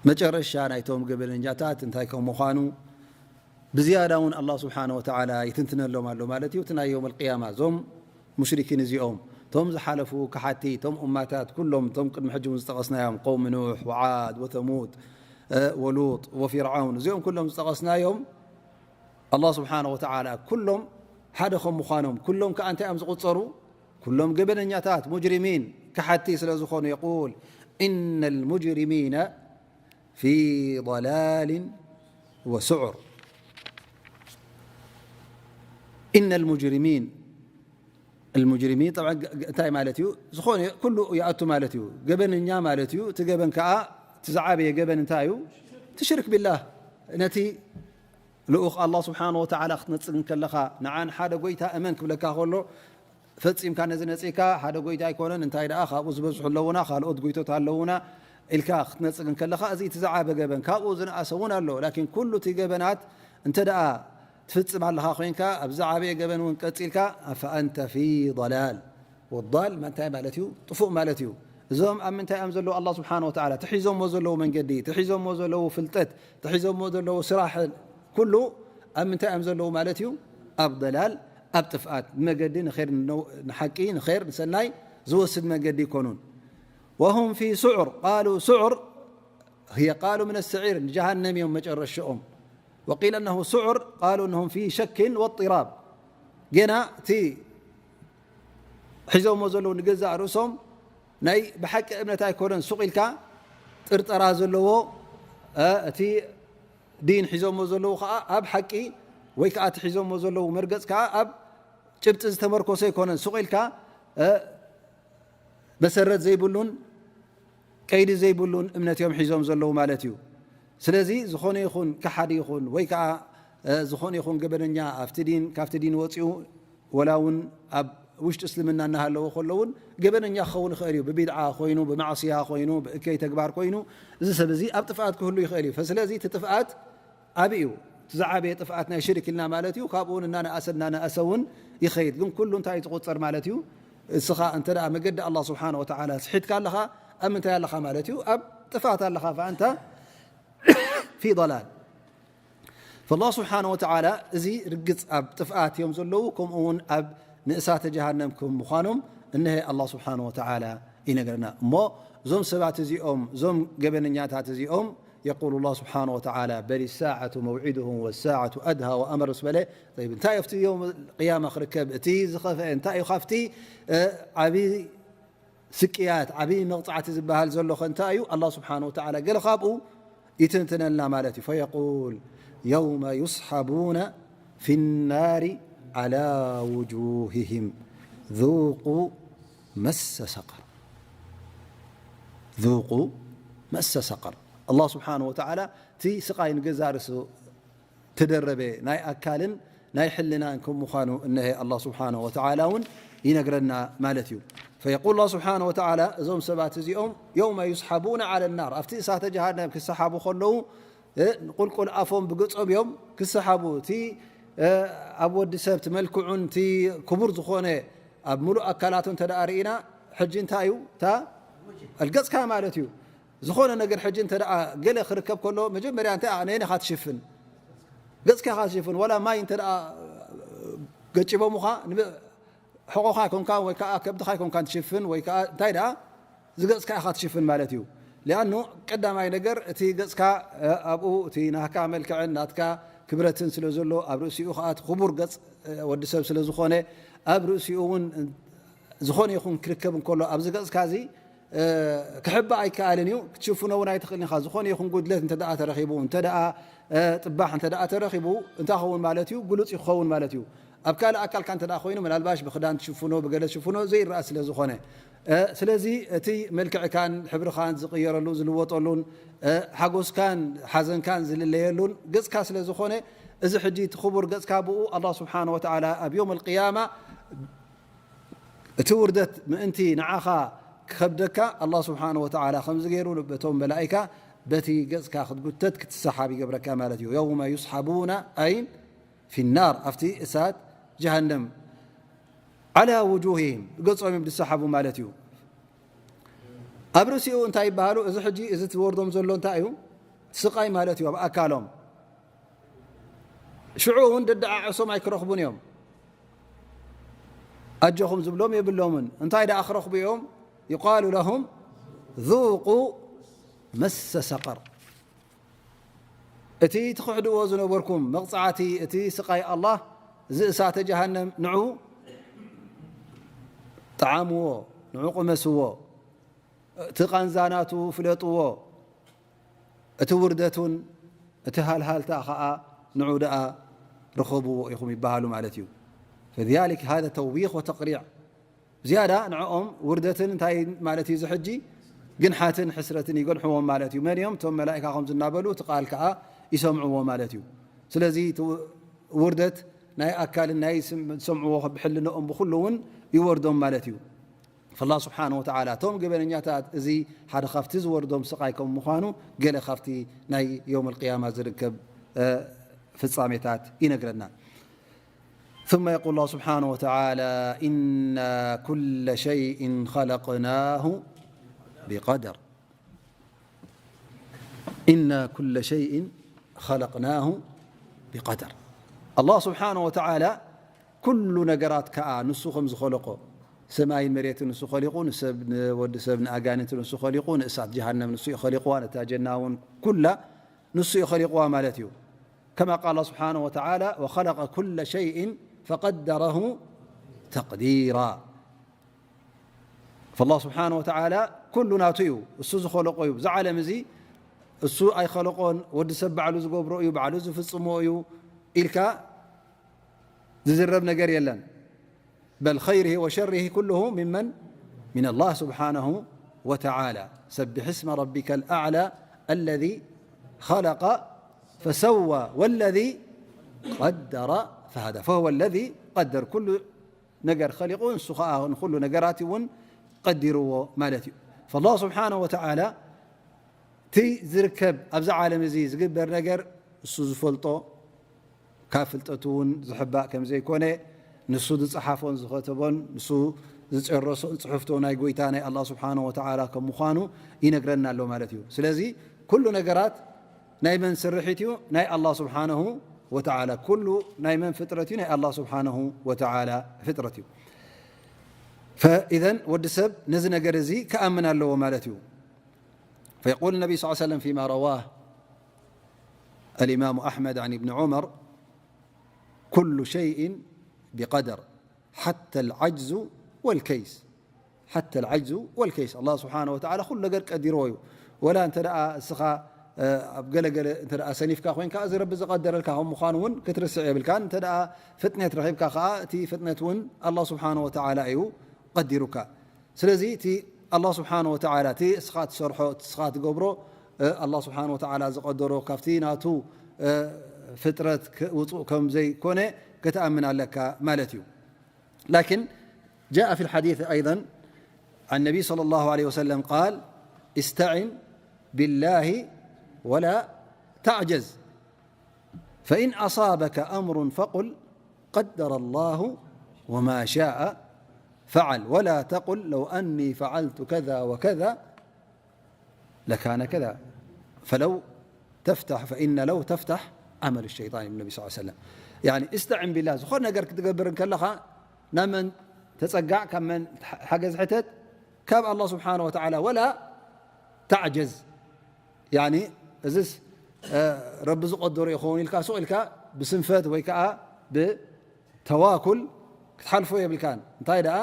መጨረሻ ናይቶም ገበነኛታት እንታይ ከም ምዃኑ ብዝያዳ እውን ኣላህ ስብሓነ ወተዓላ ይትንትነሎም ኣሎ ማለት እዩ። እቲ ናይ የውም ኣልቅያማ እዞም ሙሽሪኪን እዚኦም፣ እቶም ዝሓለፉ ከሓቲ፣ እቶም እማታት ኩሎም፣ እቶም ቅድሚ ሕጂ እውን ዝጠቐስናዮም፣ ቀውሚ ኑሕ ወዓድ ወተሙድ፣ እ፣ ወሉጥ ወፊርዓውን፣ እዚኦም ኩሎም ዝጠቐስናዮም ኣላህ ስብሓነ ወተዓላ ኩሎም ሓደ ከም ምዃኖም፣ ኩሎም ከኣ እንታይ እዮም ዝቑጸሩ? ኩሎም ገበነኛታት፣ ሙጅሪሚን፣ ከሓቲ ስለ ዝኾኑ፣ የቁል፣ ኢነ ልሙጅሪሚነ ፊ ضላል ወስዑር። ኢነ ልሙጅሪሚን፣ ልሙጅሪሚን፣ ጠብዓ፣ ገ-፣ ገ-፣ እንታይ ማለት እዩ? ዝኾነ ኩሉ ይኣቱ ማለት እዩ። ገበነኛ ማለት እዩ። እቲ ገበን ከኣ፣ እቲ ዝዓበየ ገበን እንታይ እዩ? እቲ ሽርክ ቢላህ። ነቲ ልኡኽ ኣላህ ስብሓነ ወተዓላ ክትነጽግ እንከለኻ፣ ንዓ ንሓደ ጎይታ እመን ክብለካ ከሎ፣ ፈጺምካ ነዚ ነጺግካ፣ ሓደ ጎይታ ኣይኮነን፣ እንታይ ደኣ ካብኡ ዝበዝሑ ኣለዉና፣ ካልኦት ጎይቶት ኣለዉና ኢልካ ክትነጽግ እንከለኻ፣ እዚ እቲ ዝዓበ ገበን። ካብኡ ዝነኣሰ እውን ኣሎ። ላኪን ኩሉ እቲ ገበናት እንተ ደኣ ትፍጽም ኣለኻ ኮይንካ፣ ኣብ ዝዓበየ ገበን እውን ቀጺልካ፣ ፈኣንተ ፊ ضላል። ወዳል እንታይ ማለት እዩ? ጥፉእ ማለት እዩ። እዞም ኣብ ምንታይ እዮም ዘለዉ? ኣላህ ስብሓነ ወተዓላ ትሒዞሞ ዘለዉ መንገዲ፣ ትሒዞሞ ዘለዉ ፍልጠት፣ ትሒዞሞ ዘለዉ ስራሕ፣ ኩሉ ኣብ ምንታይ እዮም ዘለዉ ማለት እዩ? ኣብ ضላል፣ ኣብ ጥፍኣት። መገዲ ንኸይር፣ ንነው-፣ ንሓቂ፣ ንኸይር፣ ንሰናይ ዝወስድ መገዲ ይኮኑን። ወሁም ፊ ሱዑር፣ ቃሉ ሱዑር ህየ ቃሉ ምን ሰዒር፣ ንጀሃነም እዮም መጨረሽኦም። ወቂል ኣነሁ ሱዑር ቃሉ እነሁም ፊ ሸክን ወጥራብ። ገና እቲ ሒዞሞ ዘለዉ ንገዛእ ርእሶም ናይ ብሓቂ እምነት ኣይኮነን፣ ሱቕ ኢልካ ጥርጠራ ዘለዎ፣ እ፣ እቲ ዲን ሒዞሞ ዘለዉ ከኣ ኣብ ሓቂ ወይ ከኣ እቲ ሒዞሞ ዘለዉ መርገጽ ከኣ ኣብ ጭብጢ ዝተመርኮሰ ኣይኮነን። ሱቕ ኢልካ፣ እ፣ መሰረት ዘይብሉን ቀይዲ ዘይብሉን እምነት እዮም ሒዞም ዘለዉ ማለት እዩ። ስለዚ ዝኾነ ይኹን ከሓዲ ይኹን ወይ ከኣ፣ እ፣ ዝኾነ ይኹን ገበነኛ ኣብቲ ዲን፣ ካብቲ ዲን ወጺኡ ወላ እውን ኣብ ውሽጢ እስልምና እናሃለወ ከሎ እውን ገበነኛ ክኸውን ይኽእል እዩ። ብቢድዓ ኮይኑ፣ ብማዕስያ ኮይኑ፣ ብእከይ ተግባር ኮይኑ፣ እዚ ሰብ እዚ ኣብ ጥፍኣት ክህሉ ይኽእል እዩ። ስለዚ እቲ ጥፍኣት ዓቢ እዩ። እቲ ዝዓበየ ጥፍኣት ናይ ሽርክ ኢልና ማለት እዩ። ካብኡ እውን እናነኣሰ እናነኣሰ እውን ይኸይድ። ግን ኩሉ እንታይ እዩ ዝቑጸር ማለት እዩ? እስኻ እንተ ደኣ መገዲ ኣላህ ስብሓነ ወተዓላ ስሒትካ ኣለኻ፣ ኣብ ምንታይ ኣለኻ ማለት እዩ? ኣብ ጥፍኣት ኣለኻ። ፈኣንተ ፊ ضላል። ፈላህ ስብሓነ ወተዓላ እዚ ርግጽ ኣብ ጥፍኣት እዮም ዘለዉ፣ ከምኡ እውን ኣብ ንእሳተ ጀሃነም ከም ምዃኖም እነሀ ኣላህ ስብሓነ ወተዓላ ይነግረና። እሞ እዞም ሰባት እዚኦም፣ እዞም ገበነኛታት እዚኦም፣ يقول الله سبحانه وتعالى: بل الساعة موعدهم والساعة أدهى وأمر. بس بلى، طيب، انت يفتي يوم القيامة خركب، اتي زخفة، انت يخفتي، آه، عبي ስቅያት፣ ዓብዪ መቕጻዕቲ ዝበሃል ዘሎ ኸ እንታይ እዩ? ኣላህ ስብሓነ ወተዓላ ገለ ካብኡ ይትንትነልና ማለት እዩ። ፈየቁል የውመ ዩስሓቡነ ፊ ናሪ ዓላ ውጁሂሂም ذوقوا مس سقر. ذوقوا مس سقر. ኣላህ ስብሓነ ወተዓላ እቲ ስቓይ ንገዛእ ርእሱ ተደረበ ናይ ኣካልን ናይ ሕልናን ከም ምዃኑ እነሀ ኣላህ ስብሓነሁ ወተዓላ እውን ይነግረና ማለት እዩ። ፈየቁል ኣላህ ስብሓነሁ ወተዓላ፣ እዞም ሰባት እዚኦም የውመ ዩስሓቡነ ዓለ ናር፣ ኣብቲ እሳተ ጀሃነም ክሰሓቡ ከለዉ፣ እ፣ ቁልቁል ኣፎም ብገጾም እዮም ክሰሓቡ። እቲ፣ እ፣ ኣብ ወዲ ሰብ እቲ መልክዑን እቲ ክቡር ዝኾነ ኣብ ምሉእ ኣካላቱ እንተ ደኣ ርኢና፣ ሕጂ እንታይ እዩ? እታ ኣልገጽካ ማለት እዩ። ዝኾነ ነገር ሕጂ እንተ ደኣ ገለ ክርከብ ከሎ፣ መጀመርያ እንታይ ነየን ኢኻ ትሽፍን? ገጽካ ኢኻ ትሽፍን። ወላ ማይ እንተ ደኣ ገጭቦምኻ፣ ንብ-፣ ሕቖኻ ኣይኮንካን ወይ ከኣ ከብድኻ ኣይኮንካን ትሽፍን፣ ወይ ከኣ እንታይ ደኣ ዝገጽካ ኢኻ ትሽፍን ማለት እዩ። ሊኣኑ ቀዳማይ ነገር እቲ ገጽካ፣ እ፣ ኣብኡ እቲ ናትካ መልክዕን ናትካ ክብረትን ስለ ዘሎ፣ ኣብ ርእሲኡ ከኣ እቲ ክቡር ገጽ፣ እ፣ ወዲ ሰብ ስለ ዝኾነ፣ ኣብ ርእሲኡ እውን ዝኾነ ይኹን ክርከብ እንከሎ ኣብዚ ገጽካ እዚ እ፣ ክሕባእ ኣይከኣልን እዩ። ክትሽፍኖ እውን ኣይትኽእልን ኢኻ። ዝኾነ ይኹን ጉድለት እንተ ደኣ ተረኺቡ፣ እንተ ደኣ፣ እ፣ ጥባሕ እንተ ደኣ ተረኺቡ፣ እንታይ ክኸውን ማለት እዩ? ግሉጽ ይኸውን ማለት እዩ። ኣብ ካልእ ኣካልካ እንተ ደኣ ኮይኑ፣ ምናልባሽ ብኽዳን ትሽፍኖ፣ ብገለ ትሽፍኖ ዘይረኣ ስለ ዝኾነ። እ፣ ስለዚ እቲ መልክዕካን ሕብርኻን ዝቕየረሉ፣ ዝልወጠሉን፣ እ፣ ሓጎስካን ሓዘንካን ዝልለየሉን ገጽካ ስለ ዝኾነ፣ እዚ ሕጂ እቲ ክቡር ገጽካ ብኡ ኣላህ ስብሓነ ወተዓላ ኣብ የውም ኣልቅያማ እቲ ውርደት ምእንቲ ንዓኻ ክኸብደካ፣ ኣላህ ስብሓነሁ ወተዓላ ከምዚ ገይሩ በቶም መላኢካ በቲ ገጽካ ክትጉተት ክትሰሓብ ይገብረካ ማለት እዩ። የውመ ዩስሓቡና ኣይን ፊ ናር፣ ኣብቲ እሳት ጀሃነም፣ ዓላ ውጁሂሂም፣ ገጾም እዮም ዝሰሓቡ ማለት እዩ። ኣብ ርእሲኡ እንታይ ይበሃሉ? እዚ ሕጂ እዚ ትወርዶም ዘሎ እንታይ እዩ? ስቓይ ማለት እዩ ኣብ ኣካሎም። ሽዑ እውን ደደዓዕሶም ኣይክረኽቡን እዮም። ኣጆኹም ዝብሎም የብሎምን። እንታይ ደኣ ክረኽቡ እዮም? ዩቃሉ ለሁም ذوقوا مس سقر። እቲ ትኽሕድዎ ዝነበርኩም መቕጻዕቲ፣ እቲ ስቓይ ኣላህ፣ እዚ እሳተ ጀሃነም፣ ንዑ ጠዓምዎ፣ ንዑ ቅመስዎ፣ እቲ ቃንዛ ናቱ ፍለጥዎ፣ እቲ ውርደቱን እቲ ሃልሃልታ ኸኣ ንዑ ደኣ ርኸብዎ ኢኹም ይበሃሉ ማለት እዩ። فذلك هذا توبيخ وتقريع። ዝያዳ ንዕኦም ውርደትን እንታይ ማለት እዩ፣ እዚ ሕጂ ግንሓትን ሕስረትን ይገንሕዎም ማለት እዩ። መን እዮም? እቶም መላኢካ ከምዚ እናበሉ እቲ ቃል ከኣ ይሰምዕዎ ማለት እዩ። ስለዚ እቲ ውርደት ናይ ኣካልን ናይ ስም-፣ ዝሰምዕዎ ብሕልንኦም ብኹሉ እውን ይወርዶም ማለት እዩ። ፈላህ ስብሓነ ወተዓላ እቶም ገበነኛታት እዚ ሓደ ካብቲ ዝወርዶም ስቓይ ከም ምዃኑ ገለ ካብቲ ናይ የውም ኣልቅያማ ዝርከብ፣ እ፣ ፍጻሜታት ይነግረና። ثم يقول الله سبحانه وتعالى: إنا كل شيء خلقناه بقدر. إنا كل شيء خلقناه بقدر. ኣላህ ስብሓነ ወተዓላ ኩሉ ነገራት ከኣ ንሱ ከም ዝኸለቆ፣ ሰማይን መሬትን ንሱ ኸሊቑ፣ ንሰብ፣ ንወዲ ሰብ፣ ንኣጋንንቲ ንሱ ኸሊቑ፣ ንእሳት ጀሃነም ንሱ እዩ ኸሊቕዋ፣ ነታ ጀና እውን ኩላ ንሱ እዩ ኸሊቕዋ ማለት እዩ። كما قال سبحانه وتعالى: وخلق كل شيء فقدره تقديرا. ፈላህ ስብሓነ ወተዓላ ኩሉ ናቱ እዩ፣ እሱ ዝኸለቆ እዩ። እዚ ዓለም እዚ እሱ ኣይኸለቆን፣ ወዲ ሰብ ባዕሉ ዝገብሮ እዩ፣ ባዕሉ ዝፍጽሞ እዩ ኢልካ ዝዝረብ ነገር የለን። በል ኸይሪሂ ወሸሪሂ ኩሉሁ ሚመን፣ ሚነላህ ስብሓነሁ ወተዓላ። ሰቢሕ እስመ ረቢከል ኣዕላ አለዚ ኸለቀ ፈሰዋ ወለዚ ቀደረ ፈሃዳ። ፈሁወ ለዚ ቀደር፣ ኩሉ ነገር ኸሊቑ፣ ንሱ ኸኣ ንኹሉ ነገራት እውን ቀዲርዎ ማለት እዩ። ፈላህ ስብሓነሁ ወተዓላ እቲ ዝርከብ ኣብዚ ዓለም እዚ ዝግበር ነገር እሱ ዝፈልጦ፣ ካብ ፍልጠቱ እውን ዝሕባእ ከም ዘይኮነ፣ ንሱ ዝጸሓፎን ዝኸተቦን ንሱ ዝጨረሶን ጽሑፍቶ ናይ ጎይታ ናይ ኣላህ ስብሓነሁ ወተዓላ ከም ምዃኑ ይነግረና ኣሎ ማለት እዩ። ስለዚ ኩሉ ነገራት ናይ መን ስርሒት እዩ? ናይ ኣላህ ስብሓነሁ ወተዓላ። ኩሉ ናይ መን ፍጥረት እዩ? ናይ ኣላህ ስብሓነሁ ወተዓላ ፍጥረት እዩ። ፈኢዘን ወዲ ሰብ ነዚ ነገር እዚ ክኣምን ኣለዎ ማለት እዩ። فيقول النبي صلى الله عليه وسلم فيما رواه الإمام أحمد عن ابن عمر: كل شيء بقدر حتى العجز والكيس. حتى العجز والكيس. الله سبحانه وتعالى ኩሉ ነገር ቀዲርዎ እዩ። ወላ እንተ ደኣ እስኻ፣ እ፣ ኣብ ገለገለ እንተ ደኣ ሰኒፍካ ኮይንካ፣ እዚ ረቢ ዝቐደረልካ ከም ምዃኑ እውን ክትርስዕ የብልካን። እንተ ደኣ ፍጥነት ረኺብካ ከኣ፣ እቲ ፍጥነት እውን ኣላህ ስብሓነ ወተዓላ እዩ ቀዲሩካ። ስለዚ እቲ ኣላህ ስብሓነ ወተዓላ፣ እቲ እስኻ ትሰርሖ፣ እቲ እስኻ ትገብሮ፣ እ፣ ኣላህ ስብሓነ ወተዓላ ዝቐደሮ፣ ካብቲ ናቱ፣ እ፣ ፍጥረት ክ-፣ ውፁእ ከም ዘይኮነ ክትኣምን ኣለካ ማለት እዩ። لكن جاء في الحديث أيضا عن النبي صلى الله عليه وسلم قال: استعن بالله ولا تعجز، فإن أصابك أمر فقل: قدر الله وما شاء فعل، ولا تقل: لو أني فعلت كذا وكذا لكان كذا، فلو تفتح، فإن لو تفتح عمل الشيطان، النبي صلى الله عليه وسلم. يعني، استعن بالله، ዝኾነ ነገር ክትገብር እንከለኻ ናብ መን ተጸጋዕ፣ ካብ መን ሓገዝ ሕተት? ካብ ኣላህ ስብሓነ ወተዓላ። ወላ ተዕጀዝ፣ ያኒ፣ እዝስ፣ እ፣ ረቢ ዝቐደሮ ይኸውን ኢልካ ሱቕ ኢልካ ብስንፈት ወይ ከዓ ብተዋኩል ክትሓልፎ የብልካን። እንታይ ደኣ፣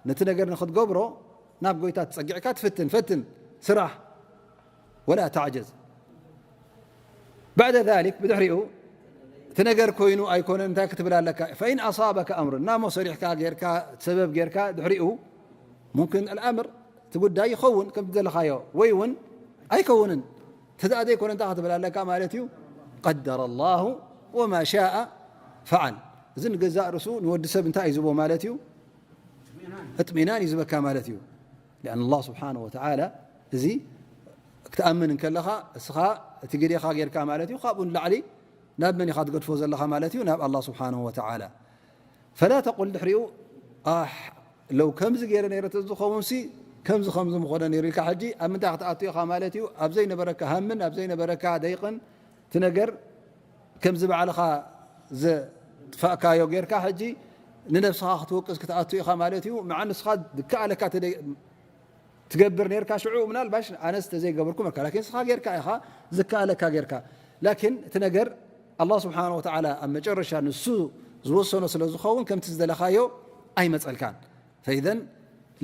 ነቲ ነገር ንክትገብሮ ናብ ጎይታ ትጸጊዕካ ትፍትን፣ ፈትን፣ ስራሕ። ወላ ተዕጀዝ። بعد ذلك፣ ብድሕሪኡ እቲ ነገር ኮይኑ ኣይኮነን እንታይ ክትብል ኣለካ? ፈኢን ኣሳበከ ኣምሩን፣ ናሞ ሰሪሕካ ጌርካ፣ ሰበብ ጌርካ፣ ድሕሪኡ ሙምክን ኣልኣምር፣ እቲ ጉዳይ ይኸውን ከም ዘለኻዮ፣ ወይ እውን ኣይከውንን። እንተ ደኣ ዘይኮነ እንታይ ክትብል ኣለካ ማለት እዩ? ቀደረ ኣላሁ ወማ ሻአ ፈዓል። እዚ ንገዛእ ርእሱ ንወዲ ሰብ እንታይ እዩ ዝቦ ማለት እዩ? እጥሚናን እዩ ዝበካ ማለት እዩ። ሊኣን ኣላህ ስብሓነ ወተዓላ፣ እዚ ክትኣምን እንከለኻ፣ እስኻ እቲ ግዴኻ ጌርካ ማለት እዩ፣ ካብኡ ንላዕሊ ናብ መን ኢኻ ትገድፎ ዘለኻ ማለት እዩ? ናብ ኣላህ ስብሓነ ወተዓላ። ፈላ ተቁል፣ ድሕሪኡ፣ ኣሕ፣ ለው ከምዚ ገይረ ነይረ ተዝኸውን ሲ፣ ከምዚ ከምዚ ምኾነ ነይሩ ኢልካ፣ ሕጂ ኣብ ምንታይ ክትኣቱ ኢኻ ማለት እዩ? ኣብ ዘይነበረካ ሃምን ኣብ ዘይነበረካ ደይቕን፣ እቲ ነገር ከምዚ ባዕልኻ ዘጥፋእካዮ ጌርካ፣ ሕጂ ንነብስኻ ክትወቅስ ክትኣቱ ኢኻ ማለት እዩ። ምዓ ንስኻ ዝከኣለካ ተደ-፣ ትገብር ኔርካ ሽዑ፣ ምናልባሽ ኣነስ ተዘይገበርኩ መልካ፣ ላኪን ንስኻ ጌርካ ኢኻ፣ ዝከኣለካ ጌርካ። ላኪን እቲ ነገር ኣላህ ስብሓነ ወተዓላ ኣብ መጨረሻ ንሱ ዝወሰኖ ስለ ዝኸውን፣ ከምቲ ዝደለኻዮ ኣይመጸልካን። ፈኢዘን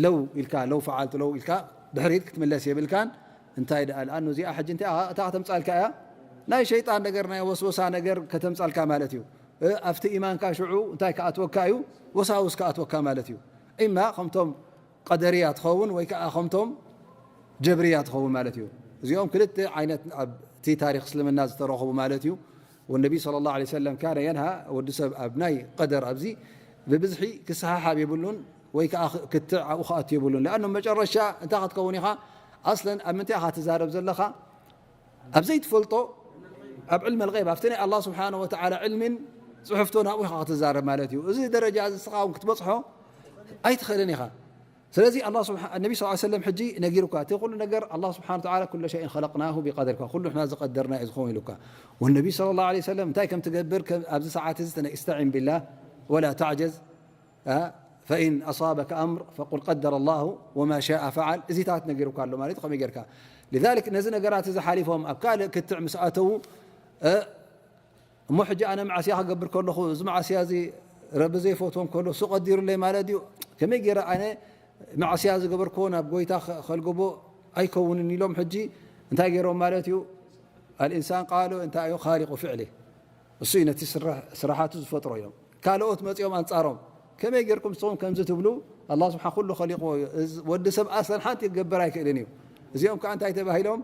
ለው ኢልካ፣ ለው ፈዓልቱ ለው ኢልካ ድሕሪት ክትምለስ የብልካን። እንታይ ደኣ፣ ልኣኑ እዚኣ ሕጂ እንታይ እያ፣ እታ ከተምጻልካ እያ፣ ናይ ሸይጣን ነገር፣ ናይ ወስወሳ ነገር ከተምጻልካ ማለት እዩ። እ፣ ኣብቲ ኢማንካ ሽዑ እንታይ ክኣትወካ እዩ? ወሳውስ ክኣትወካ ማለት እዩ። ኢማ ከምቶም ቀደርያ ትኸውን ወይ ከዓ ከምቶም ጀብርያ ትኸውን ማለት እዩ። እዚኦም ክልተ ዓይነት ኣብቲ ታሪኽ እስልምና ዝተረኸቡ ማለት እዩ። ወነቢ ሰለላሁ ዐለይሂ ወሰለም ካነ የንሃ፣ ወዲ ሰብ ኣብ ናይ ቀደር ኣብዚ ብብዝሒ ክሰሓሓብ የብሉን ወይ ከዓ ክትዕ ኣብኡ ክኣቱ የብሉን። ለኣኑ መጨረሻ እንታይ ክትከውን ኢኻ? ኣስለን ኣብ ምንታይ ኢኻ ትዛረብ ዘለኻ? ኣብ ዘይትፈልጦ፣ ኣብ ዕልመል ገይብ፣ ኣብቲ ናይ ኣላህ ስብሓነ ወተዓላ ዕልሚን ጽሑፍቶን ኣብኡ ኢኻ ክትዛረብ ማለት እዩ። እዚ ደረጃ እዚ እስኻ እውን ክትበጽሖ ኣይትኽእልን ኢኻ። ስለዚ ኣላህ ስብሓ-፣ ነቢ ሰለላሁ ዐለይሂ ወሰለም ሕጂ ነጊሩካ፣ እቲ ኩሉ ነገር ኣላህ ስብሓነ ወተዓላ ኩለ ሸይን ኸለቅናሁ ቢቀደር፣ ኩሉ ንሕና ዝቐደርና እዩ ዝኸውን ኢሉካ። ወነቢ ሰለላሁ ዐለይሂ ወሰለም እንታይ ከም ትገብር፣ ከም ኣብዚ ሰዓት እዚ ተነ-፣ እስተዒን ቢላህ ወላ ተዕጀዝ፣ አ፣ ፈኢን ኣሳበከ ኣምር ፈቁል ቀደረ ኣላሁ ወማ ሻአ ፈዓል፣ እዚታት ነጊሩካ ኣሎ ማለት እዩ። ከመይ ጌርካ? ሊዛሊክ ነዚ ነገራት እዚ ሓሊፎም ኣብ ካልእ ክትዕ ምስ ኣተዉ፣ እ፣ እሞ ሕጂ ኣነ መዓስያ ክገብር ከለኹ፣ እዚ መዓስያ እዚ ረቢ ዘይፈትዎ እንከሎ፣ እሱ ቀዲሩለይ ማለት እዩ። ከመይ ገይረ ኣነ መዓስያ ዝገበርክዎ ናብ ጎይታ ከ-፣ ከልግቦ ኣይከውንን ኢሎም፣ ሕጂ እንታይ ገይሮም ማለት እዩ? ኣልኢንሳን ቃሉ እንታይ እዩ? ኻሊቁ ፍዕሊ። እሱ እዩ ነቲ ስራሕ-፣ ስራሓቱ ዝፈጥሮ እዮም። ካልኦት መጺኦም ኣንጻሮም፣ ከመይ ጌርኩም ንስኹም ከምዚ ትብሉ? ኣላህ ስብሓን ኩሉ ኸሊቕዎ እዩ። እዚ ወዲ ሰብ ኣስለን ሓንቲ ክገብር ኣይክእልን እዩ። እዚኦም ከኣ እንታይ ተባሂሎም?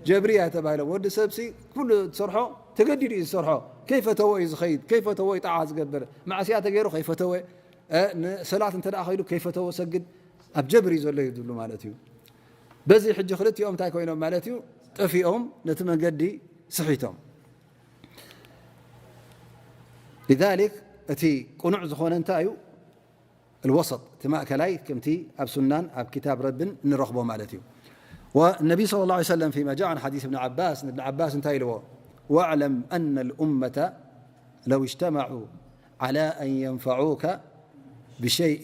ጀብርያ ተባሂሎም። ወዲ ሰብሲ ኩሉ ዝሰርሖ ተገዲዱ እዩ ዝሰርሖ። ከይፈተዎ እዩ ዝኸይድ፣ ከይፈተዎ እዩ ጣዓ ዝገብር። ማዕስያ ተገይሩ ከይፈተወ፣ እ፣ ንሰላት እንተ ደኣ ኸይዱ ከይፈተዎ ሰግድ፣ ኣብ ጀብር እዩ ዘሎ እዩ ዝብሉ ማለት እዩ። በዚ ሕጂ ክልቲኦም እንታይ ኮይኖም ማለት እዩ? ጠፊኦም፣ ነቲ መንገዲ ስሒቶም። ሊዛሊክ እቲ ቅኑዕ ዝኾነ እንታይ እዩ? الوسط، እቲ ማእከላይ፣ ከምቲ ኣብ ሱናን ኣብ ክታብ ረብን እንረኽቦ ማለት እዩ። والنبي صلى الله عليه وسلم فيما جاء عن حديث ابن عباس، ንእብን ዓባስ እንታይ ኢልዎ? واعلم أن الأمة لو اجتمعوا على أن ينفعوك بشيء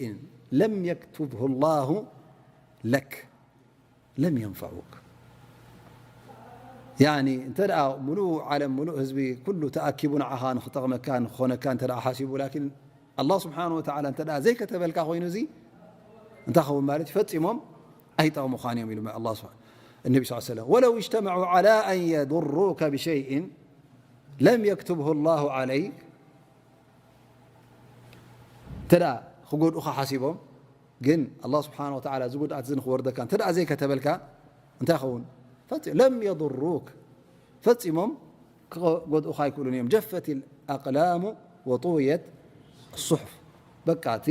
لم يكتبه الله لك لم ينفعوك. ያኒ እንተ ደኣ ምሉእ ዓለም፣ ምሉእ ህዝቢ ኩሉ ተኣኪቡ ንዓኻ ንኽጠቕመካ፣ ንኽኾነካ እንተ ደኣ ሓሲቡ፣ ላኪን ኣላህ ስብሓን ወተዓላ እንተ ደኣ ዘይከተበልካ ኮይኑ፣ እዚ እንታይ ኸውን ማለት እዩ? ፈጺሞም ኣይጠቕሙኻን እዮም ኢሉ ኣላህ ስብሓ-፣ እነቢ ስ ሰለም፣ "ወለው እጅተመዑ ዓላ ኣን የዱሩከ ብሸይእን ለም የክቱብሁ ላሁ ዓለይክ." እንተ ደኣ ክጎድኡኻ ሓሲቦም፣ ግን ኣላህ ስብሓን ወተዓላ እዚ ጉድኣት እዚ ንኽወርደካ እንተ ደኣ ዘይከተበልካ፣ እንታይ ይኸውን? ፈጺ-፣ ለም የዱሩክ፣ ፈጺሞም ክጎድኡኻ ኣይክእሉን እዮም። ጀፈት ኣልኣቅላሙ ወጡውየት ሱሑፍ። በቃ፣ እቲ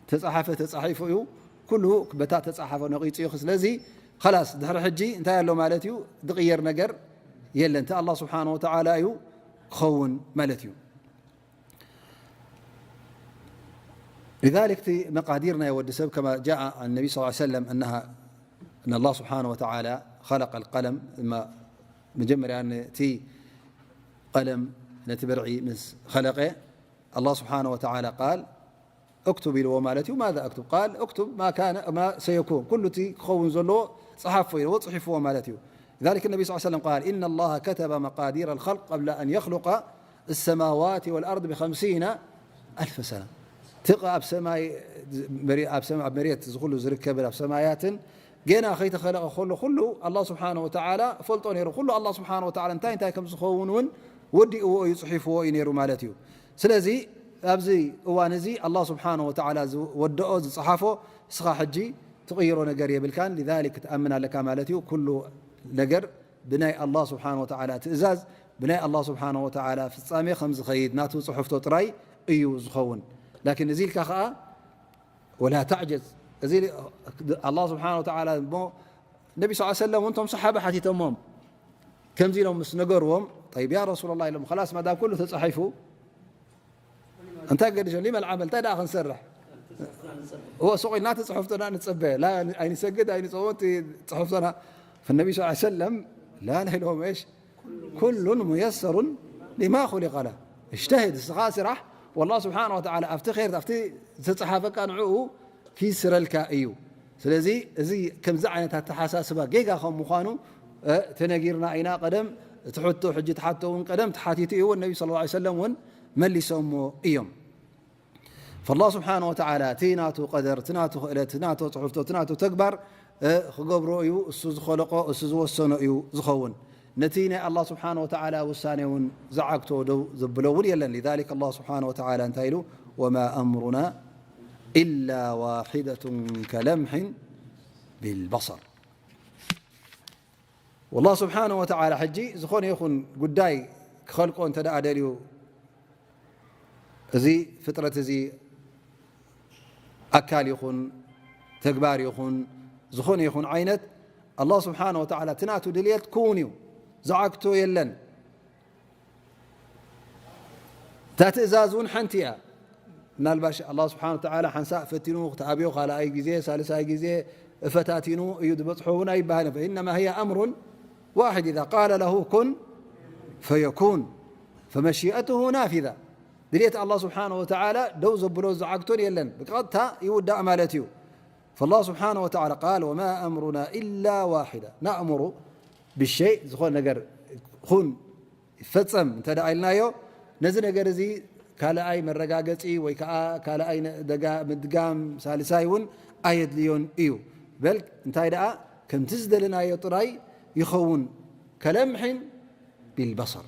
ተጻሓፈ ተጻሒፉ እዩ። ኩሉ በታ ተጻሓፈ ነቒጹ እዩ። ስለዚ፣ ኸላስ፣ ድሕሪ ሕጂ እንታይ ኣሎ ማለት እዩ? ዝቕየር ነገር የለን። እቲ ኣላህ ስብሓን ወተዓላ እዩ ክኸውን ማለት እዩ። لذلك እቲ መቃዲር ናይ ወዲ ሰብ ከማ ጃአ عن النبي صلى الله عليه وسلم أنها، أن الله سبحانه وتعالى خلق القلم، እማ መጀመርያ ነቲ ቀለም ነቲ ብርዒ ምስ ኸለቀ ኣላህ ስብሓነ ወተዓላ ቃል እክቱብ ኢልዎ ማለት እዩ። ማذا أكتب؟ قال اكتب ما كان، ما سيكون، ኩሉ እቲ ክኸውን ዘለዎ ጸሓፎ ኢልዎ፣ ጽሒፍዎ ማለት እዩ። لذلك النبي صلى الله عليه وسلم قال: إن الله كتب مقادير الخلق قبل أن يخلق السماوات والأرض بخمسين ألف سنة። እቲ ኣብ ሰማይ፣ መሬ-፣ ኣብ ሰማ-፣ ኣብ መሬት እዚ ኩሉ ዝርከብን ኣብ ሰማያትን ገና ከይተኸለቐ ከሎ ኩሉ ኣላህ ስብሓነ ወተዓላ ፈልጦ ነይሩ። ኩሉ ኣላህ ስብሓነ ወተዓላ እንታይ እንታይ ከም ዝኸውን እውን ወዲእዎ እዩ፣ ጽሒፍዎ እዩ ነይሩ ማለት እዩ። ስለዚ ኣብዚ እዋን እዚ ኣላህ ስብሓነ ወተዓላ ዝወደኦ ዝጸሓፎ እስኻ ሕጂ ትቕይሮ ነገር የብልካን። ሊዛሊክ ትኣምን ኣለካ ማለት እዩ። ኩሉ ነገር ብናይ ኣላህ ስብሓነ ወተዓላ ትእዛዝ፣ ብናይ ኣላህ ስብሓነ ወተዓላ ፍጻሜ ከም ዝኸይድ ናቱ ጽሑፍቶ ጥራይ እዩ ዝኸውን። ላኪን እዚ ኢልካ ኸኣ ወላ ተዕጀዝ። እዚ ኣላህ ስብሓነ ወተዓላ እሞ ነቢ ስ ሰለም እውን እቶም ሰሓባ ሓቲቶሞም ከምዚ ኢሎም ምስ ነገርዎም፣ "ጠይብ ያ ረሱላላህ" ኢሎም፣ "ኸላስ ማዳም ኩሉ ተጻሒፉ እንታይ ገዲሾ? ሊመል ዓመል እንታይ ደኣ ክንሰርሕ? እወ ሱቕ ኢልና እቲ ጽሑፍቶና ንጸበ። ላ ኣይንሰግድ ኣይንጸውም እቲ ጽሑፍቶና." ፈነቢ ስ ሰለም ላ ላ ኢሎም፣ "እሽ ኩሉን ሙየሰሩን ሊማ ኹሊቀ ለህ። እጅተሂድ፣ እስኻ ስራሕ፣ ወላህ ስብሓነ ወተዓላ ኣብቲ ኸይር፣ ኣብቲ ዝተጸሓፈካ ንዕኡ ኪስረልካ እዩ። ስለዚ እዚ ከምዚ ዓይነት ኣተሓሳስባ ጌጋ ከም ምዃኑ፣ እ፣ ተነጊርና ኢና። ቀደም እቲ ሕቶ ሕጂ ትሓቶ እውን ቀደም ተሓቲቱ እዩ። እውን ነቢ ሰለላሁ ዐለይሂ ወሰለም እውን መሊሶሞ እዮም። ፈላህ ስብሓነ ወተዓላ እቲ ናቱ ቀደር፣ እቲ ናቱ ክእለት፣ እቲ ናቱ ጽሑፍቶ፣ እቲ ናቱ ተግባር፣ እ፣ ክገብሮ እዩ። እሱ ዝኸለቆ፣ እሱ ዝወሰኖ እዩ ዝኸውን። ነቲ ናይ ኣላህ ስብሓነ ወተዓላ ውሳኔ እውን ዝዓግቶ ደው ዘብሎ እውን የለን። ሊዛሊክ ኣላህ ስብሓነ ወተዓላ እንታይ ኢሉ? "ወማ ኣምሩና ኢላ ዋሒደቱን ከለምሒን ቢልበሰር." ወላህ ስብሓነ ወተዓላ ሕጂ ዝኾነ ይኹን ጉዳይ ክኸልቆ እንተ ደኣ ደልዩ፣ እዚ ፍጥረት እዚ ኣካል ይኹን ተግባር ይኹን ዝኾነ ይኹን ዓይነት፣ ኣላህ ስብሓነ ወተዓላ እቲ ናቱ ድልየት ክውን እዩ፣ ዝዓግቶ የለን። እታ ትእዛዝ እውን ሓንቲ እያ። ምናልባሽ ኣላህ ስብሓነ ወተዓላ ሓንሳእ ፈቲኑ ክትኣብዮ፣ ካልኣይ ግዜ፣ ሳልሳይ ግዜ ፈታቲኑ እዩ ዝበጽሖ እውን ኣይበሃልን። ፈኢነማ ህየ ኣምሩን ዋሒድ፣ ኢዛ ቃለ ለሁ ኩን ፈየኩን፣ ፈመሺአትሁ ናፊዛ። ድልየት ኣላህ ስብሓነ ወተዓላ ደው ዘብሎ ዝዓግቶን የለን፣ ብቀጥታ ይውዳእ ማለት እዩ። ፈላህ ስብሓነ ወተዓላ ቃል፣ "ወማ ኣምሩና ኢላ ዋሒዳ፣ ናእሙሩ ብሸይ፣ ዝኾነ ነገር ኩን፣ ይፈጸም እንተ ደኣ ኢልናዮ፣ ነዚ ነገር እዚ ካልኣይ መረጋገጺ ወይ ከኣ ካልኣይ ነ-፣ ደጋ-፣ ምድጋም ሳልሳይ እውን ኣየድልዮን እዩ። በል እንታይ ደኣ፣ ከምቲ ዝደለናዮ ጥራይ ይኸውን። ከለምሒን ቢልበሰር፣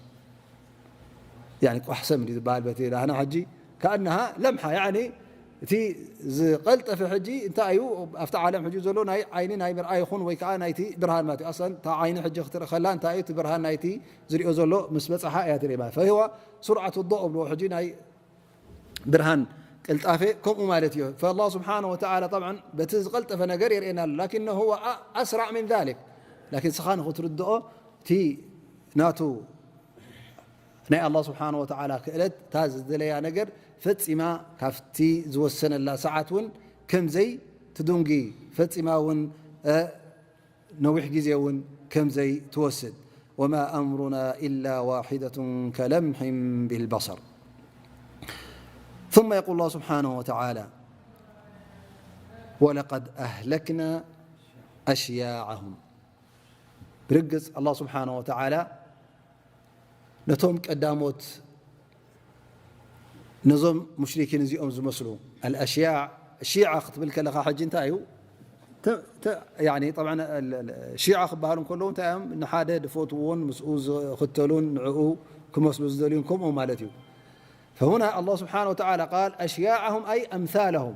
ያኒ ቋሕሰም እንዲ ዝበሃል በቲ ዳህና ሕጂ፣ ከኣነሃ ለምሓ፣ ያኒ እቲ ዝቐልጠፈ ሕጂ እንታይ እዩ? ኣብቲ ዓለም ሕጂ ዘሎ ናይ ዓይኒ ናይ ምርኣይ ይኹን ወይ ከኣ ናይቲ ብርሃን ማለት እዩ። ኣስለን እታ ዓይኒ ሕጂ ክትርኢ ከላ እንታይ እዩ? እቲ ብርሃን ናይቲ ዝሪኦ ዘሎ ምስ በጽሓ እያ ትርኢ ማለት። ፈህወ ሱርዓቱ ዶእ እብልዎ ሕጂ ናይ ብርሃን ቅልጣፌ ከምኡ ማለት እዩ። ፈላህ ስብሓነ ወተዓላ ጠብዓን በቲ ዝቐልጠፈ ነገር የርእየና ኣሎ። ላኪን ሁወ ኣ-፣ ኣስራዕ ሚን ዛሊክ። ላኪን ስኻ ንኽትርድኦ እቲ ናቱ ናይ ኣላህ ስብሓነ ወተዓላ ክእለት እታ ዝደለያ ነገር ፈጺማ ካብቲ ዝወሰነላ ሰዓት እውን ከምዘይ ትዱንጊ፣ ፈጺማ እውን፣ እ፣ ነዊሕ ግዜ እውን ከምዘይ ትወስድ። ወማ ኣምሩና ኢላ ዋሒደቱን ከለምሒን ቢልበሰር። ثم يقول الله سبحانه وتعالى: ولقد أهلكنا أشياعهم. ብርግጽ ኣላህ ስብሓነ ወተዓላ ነቶም ቀዳሞት፣ ነዞም ሙሽሪኪን እዚኦም ዝመስሉ፣ ኣልኣሽያዕ፣ ሺዓ ክትብል ከለኻ ሕጂ እንታይ እዩ? ተ-፣ ተ-፣ ያኒ፣ ጠብዓን፣ ል-፣ ል-፣ ሺዓ ክበሃሉ እንከለዉ እንታይ እዮም? ንሓደ ዝፈትውዎን ምስኡ ዝኽተሉን ንዕኡ ክመስሉ ዝደልዩን ከምኡ ማለት እዩ። فهنا الله سبحانه وتعالى قال أشياعهم أي أمثالهم.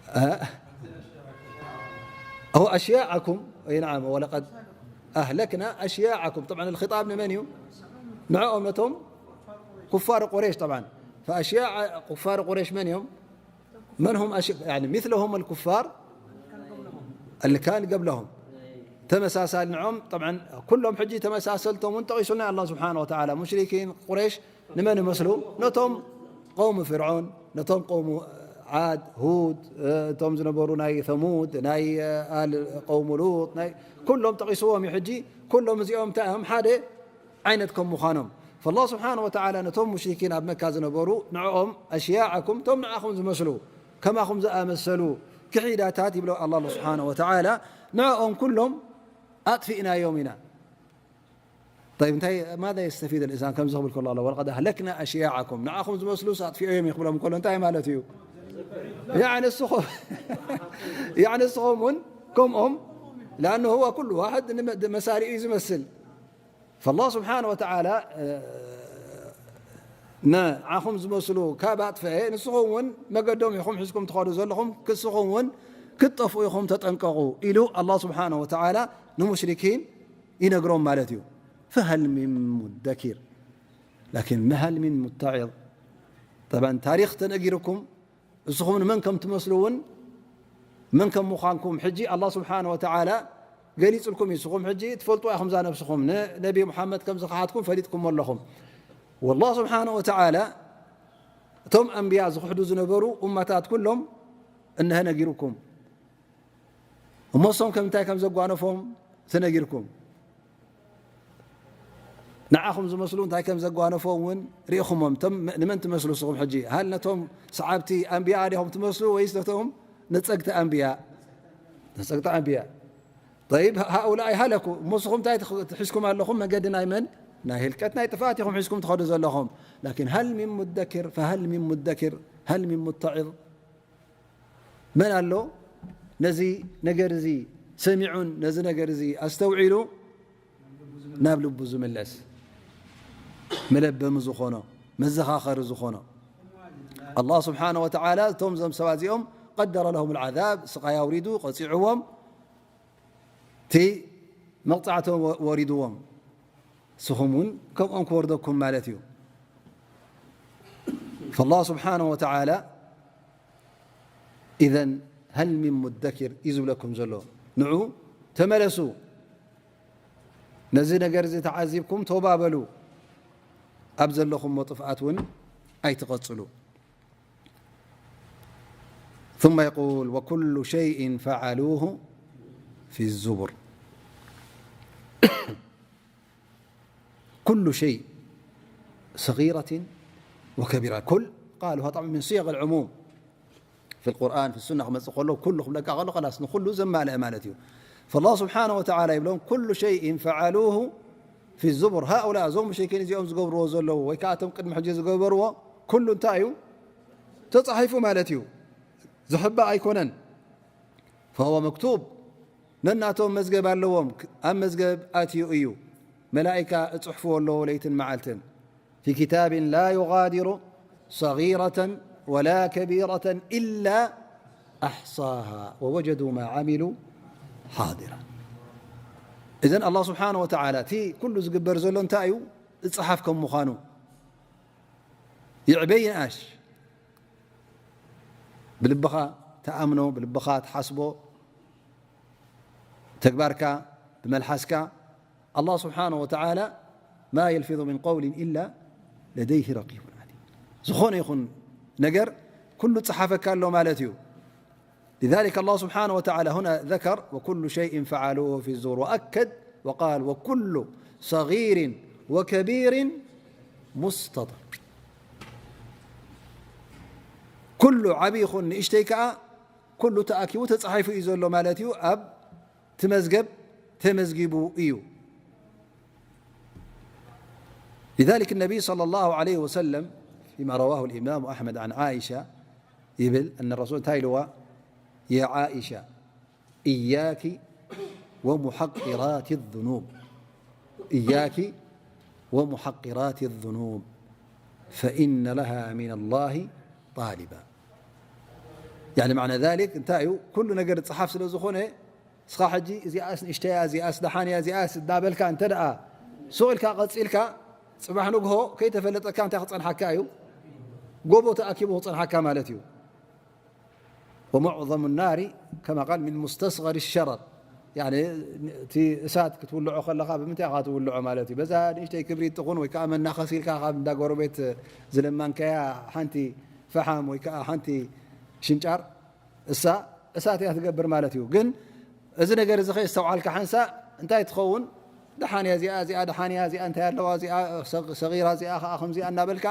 أه؟ هو أشياعكم، أي نعم، ولقد أهلكنا أشياعكم. طبعا الخطاب لمن يوم؟ نعم، نتهم كفار قريش طبعا. فأشياع كفار قريش من يوم؟ من هم أش-، يعني مثلهم الكفار اللي كان قبلهم. ተመሳሳሊ ንዖም፣ طبعا ኩሎም ሕጂ ተመሳሰልቶም እውን ጠቒሱልና ኣላህ ስብሓነ ወተዓላ። ሙሽሪኪን ቁረይሽ ንመን ይመስሉ? ነቶም ቀውሚ ፍርዖን፣ ነቶም ቀውሚ ዓድ፣ ሁድ፣ እቶም ዝነበሩ ናይ ተሙድ፣ ናይ ኣል ቀውሚ ሉጥ፣ ናይ ኩሎም ጠቒስዎም እዩ። ሕጂ ኩሎም እዚኦም እንታይ እዮም? ሓደ ዓይነት ከም ምዃኖም። فالله سبحانه وتعالى ነቶም ሙሽሪኪን ኣብ መካ ዝነበሩ ንዕኦም أشياعكم፣ እቶም ንዓኹም ዝመስሉ፣ ከማኹም ዝኣመሰሉ ክሒዳታት ይብሎ ኣላህ ስብሓነ ወተዓላ፣ ንዕኦም ኩሎም ኣጥፊእናዮም ኢና። طيب፣ እንታይ، ماذا يستفيد الإنسان ከምዚ ክብል ከሎ ኣሎ، ولقد أهلكنا أشياعكم، ንዓኹም ዝመስሉስ ኣጥፊኦዮም እዩ ክብሎም ከሎ እንታይ ማለት እዩ? ያዕኒ ንስኹም፣ ያዕኒ ንስኹም እውን ከምኦም፣ لأنه هو كل واحد ንመ-፣ መሳሪኡ እዩ ዝመስል። فالله سبحانه وتعالى ንዓኹም ዝመስሉ ካብ ኣጥፍአ፣ ንስኹም እውን መገዶም ኢኹም ሒዝኩም ትኸዱ ዘለኹም፣ ክስኹም እውን ክትጠፍኡ ኢኹም፣ ተጠንቀቑ ኢሉ ኣላህ ስብሓነ ወተዓላ ንሙሽሪኪን ይነግሮም ማለት እዩ። فهل من مدكر، لكن هل من متعظ؟ طبعا ታሪኽ ተነጊርኩም፣ ንስኹም ንመን ከም ትመስሉ እውን መን ከም ምዃንኩም ሕጂ ኣላህ ስብሓነ ወተዓላ ገሊጽልኩም እዩ። ንስኹም ሕጂ ትፈልጡ ኢኹም እዛ ነብስኹም። ንነቢ ሙሓመድ ከም ዝኸሓድኩም ፈሊጥኩም ኣለኹም። ወላህ ስብሓነ ወተዓላ እቶም ኣንብያ ዝኽሕዱ ዝነበሩ እመታት ኩሎም እነሀ ነጊሩኩም። እሞ እሶም ከም እንታይ ከም ዘጓነፎም ተነጊርኩም። ንዓኹም ዝመስሉ እንታይ ከም ዘጓነፎም እውን ርኢኹሞም። እቶም ንመን ትመስሉ ንስኹም ሕጂ? ሃል ነቶም ሰዓብቲ ኣንብያ ዲኹም ትመስሉ ወይስ ነቶም ነጸግቲ ኣንብያ? ነጸግቲ ኣንብያ። طيب، هؤلاء هلكوا። እሞ ንስኹም እንታይ ትኽ-፣ ትሒዝኩም ኣለኹም? መገዲ ናይ መን? ናይ ህልቀት፣ ናይ ጥፍኣት ኢኹም ሒዝኩም ትኸዱ ዘለኹም። لكن هل من مدكر؟ فهل من مدكر؟ هل من متعظ؟ መን ኣሎ ነዚ ነገር እዚ ሰሚዑን ነዚ ነገር እዚ ኣስተውዒሉ ናብ ልቡ ዝምለስ፣ መለበሚ ዝኾኖ፣ መዘኻኸሪ ዝኾኖ? ኣላህ ስብሓነ ወተዓላ እቶም፣ እዞም ሰባት እዚኦም قدر لهم العذاب፣ ስቓይ ኣውሪዱ ቀፂዕዎም፣ እቲ መቕፃዕቶም ወ-፣ ወሪድዎም። ንስኹም እውን ከምኦም ክወርደኩም ማለት እዩ። فالله سبحانه وتعالى إذن هل من مدكر እዩ ዝብለኩም ዘሎ። ንዑ ተመለሱ። ነዚ ነገር እዚ ተዓዚብኩም ተውባ በሉ። ኣብ ዘለኹሞ ጥፍኣት እውን ኣይትቐጽሉ። ثم يقول وكل شيء فعلوه في الزبر. كل شيء صغيرة وكبيرة. كل قالها طبعا من صيغ العموم في القرآن في السنة ክመጽእ ከሎ ኩሉ ክብለካ ከሎ خلاص ንኹሉ ዘማልአ ማለት እዩ። فالله سبحانه وتعالى ይብሎም كل شيء فعلوه في الزبر. هؤلاء እዞም ሙሽሪኪን እዚኦም ዝገብርዎ ዘለዉ ወይ ከዓ እቶም ቅድሚ ሕጂ ዝገበርዎ ኩሉ እንታይ እዩ? ተጻሒፉ ማለት እዩ። ዝሕባእ ኣይኮነን። فهو مكتوب ነናቶም መዝገብ ኣለዎም። ኣብ መዝገብ ኣትዩ እዩ። መላኢካ እጽሕፍዎ ኣለዎ ለይትን መዓልትን። في كتاب لا يغادر صغيرة ولا كبيرة إلا أحصاها ووجدوا ما عملوا حاضرا. إذن الله سبحانه وتعالى እቲ ኩሉ ዝግበር ዘሎ እንታይ እዩ? ዝጸሓፍ ከም ምዃኑ ይዕበ ይንኣሽ ብልብኻ ትኣምኖ፣ ብልብኻ ትሓስቦ፣ ተግባርካ ብመልሓስካ ኣላህ ስብሓነ ወተዓላ ما يلفظ من قول إلا لديه رقيب عتيد። ዝኾነ ይኹን ነገር ኩሉ ጸሓፈካ ኣሎ ማለት እዩ። لذلك الله سبحانه وتعالى هنا ذكر وكل شيء فعلوه في الزبر وأكد وقال وكل صغير وكبير مستطر. ኩሉ ዓቢ ይኹን ንእሽተይ ከኣ ኩሉ ተኣኪቡ ተጻሒፉ እዩ ዘሎ ማለት እዩ ኣብ እቲ መዝገብ ተመዝጊቡ እዩ። لذلك النبي صلى الله عليه وسلم فيما رواه الإمام أحمد عن عائشة يبل أن الرسول እንታይ ኢልዋ? يا عائشة إياك ومحقرات الذنوب إياك ومحقرات الذنوب فإن لها من الله طالبا يعني معنى ذلك እንታይ እዩ? ኩሉ ነገር ዝፅሓፍ ስለ ዝኾነ እስኻ ሕጂ እዚኣስ ንእሽተያ እዚኣስ ደሓንያ እዚኣስ እናበልካ እንተ ደኣ ሱቕ ኢልካ ቀፂልካ ፅባሕ ንግሆ ከይተፈለጠካ እንታይ ክፀንሓካ እዩ? ጎቦ ተኣኪቡ ክፀንሓካ ማለት እዩ። ومعظم النار كما قال من مستصغر الشرر يعني እቲ እሳት ክትውልዖ ከለኻ ብምንታይ ኢኻ ትውልዖ ማለት እዩ? በዛ ንእሽተይ ክብሪት ትኹን ወይ ከዓ መናኸሲ ኢልካ ካብ እንዳ ጎረቤት ዝለማንካያ ሓንቲ ፈሓም ወይ ከዓ ሓንቲ ሽንጫር እሳ እሳት እያ ትገብር ማለት እዩ። ግን እዚ ነገር እዚ ከየስተውዓልካ ሓንሳ እንታይ ትኸውን? ደሓን እያ እዚኣ፣ እዚኣ ደሓን እያ፣ እዚኣ እንታይ ኣለዋ፣ እዚኣ ሰ-፣ ሰጊራ፣ እዚኣ ከዓ ከምዚኣ እናበልካ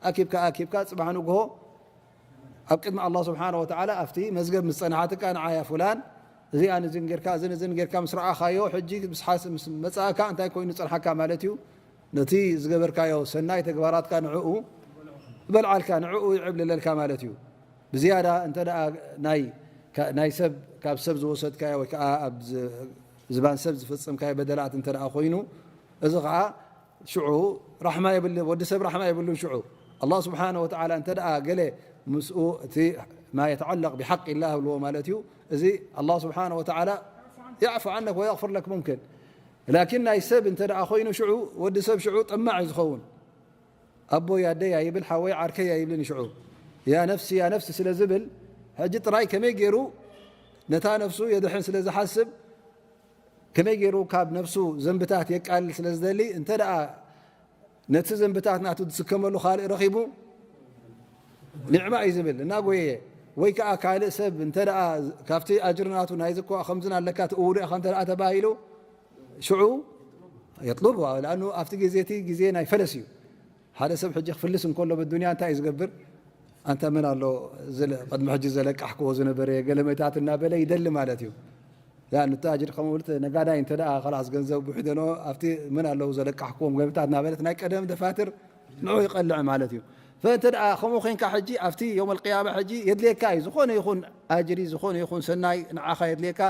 ኣኪብካ ኣኪብካ ፅባሕ ንግሆ ኣብ ቅድሚ ኣላህ ስብሓነ ወተዓላ ኣብቲ መዝገብ ምስ ጸንሓትካ ንዓያ ፉላን እዚኣ ንዝን ጌርካ እዝን እዝን ጌርካ ምስ ረኣኻዮ ሕጂ ምስ ሓስ-፣ ምስ መጻእካ እንታይ ኮይኑ ጸንሓካ ማለት እዩ? ነቲ ዝገበርካዮ ሰናይ ተግባራትካ ንዕኡ ይበልዓልካ፣ ንዕኡ ይዕብልለልካ ማለት እዩ። ብዝያዳ እንተ ደኣ ናይ፣ ካ-፣ ናይ ሰብ፣ ካብ ሰብ ዝወሰድካዮ ወይ ከዓ ኣብ ዝ-፣ ዝባን ሰብ ዝፈጸምካዮ በደላት እንተ ደኣ ኮይኑ፣ እዚ ኸዓ ሽዑ ራሕማ የብልን፣ ወዲ ሰብ ራሕማ የብሉን። ሽዑ ኣላህ ስብሓነ ወተዓላ እንተ ደኣ ገለ ምስኡ እቲ ማ የተዓለቕ ብሓቅ ኢላህ ብልዎ ማለት እዩ። እዚ ኣላህ ስብሓነ ወተዓላ ያዕፉ ዓነክ ወየቕፍር ለክ ሙምክን። ላኪን ናይ ሰብ እንተ ደኣ ኮይኑ ሽዑ ወዲ ሰብ ሽዑ ጠማዕ እዩ ዝኸውን። ኣቦይ ኣደይ ኣይብል፣ ሓወይ ዓርከይ ኣይብልን ሽዑ። ያ ነፍሲ፣ ያ ነፍሲ ስለ ዝብል፣ ሕጂ ጥራይ ከመይ ገይሩ ነታ ነፍሱ የድሕን ስለ ዝሓስብ፣ ከመይ ገይሩ ካብ ነፍሱ ዘንብታት የቃልል ስለ ዝደሊ፣ እንተ ደኣ ነቲ ዘንብታት ናቱ ዝስከመሉ ካልእ ረኺቡ፣ ኒዕማ እዩ ዝብል፣ እናጎየየ። ወይ ከኣ ካልእ ሰብ እንተ ደኣ ካብቲ ኣጅሪ ናቱ ናይዚ እኮ ከምዝን ኣለካ ትእውዶ ኢኻ እንተ ደኣ ተባሂሉ፣ ሽዑ የጥሉብ። ለኣኑ ኣብቲ ግዜ እቲ ግዜ ናይ ፈለስ እዩ። ሓደ ሰብ ሕጂ ክፍልስ እንከሎ ብዱንያ እንታይ እዩ ዝገብር? ኣንታ መን ኣሎ ዝለ-፣ ቅድሚ ሕጂ ዘለቃሕክዎ ዝነበረ ገለመታት እናበለ ይደሊ ማለት እዩ። ያ ንታጅር ከምኡ ልተ ነጋዳይ እንተ ደኣ ኸላስ ገንዘብ ውሒደኖ ኣብቲ መን ኣለዉ ዘለቃሕክዎም ገለመታት እናበለት ናይ ቀደም ደፋትር ንዑ ይቐልዕ ማለት እዩ። ፈእንተ ደኣ ከምኡ ኾይንካ ሕጂ ኣብቲ የውመል ቅያማ ሕጂ የድልየካ እዩ። ዝኾነ ይኹን ኣጅሪ፣ ዝኾነ ይኹን ሰናይ ንዓኻ የድልየካ።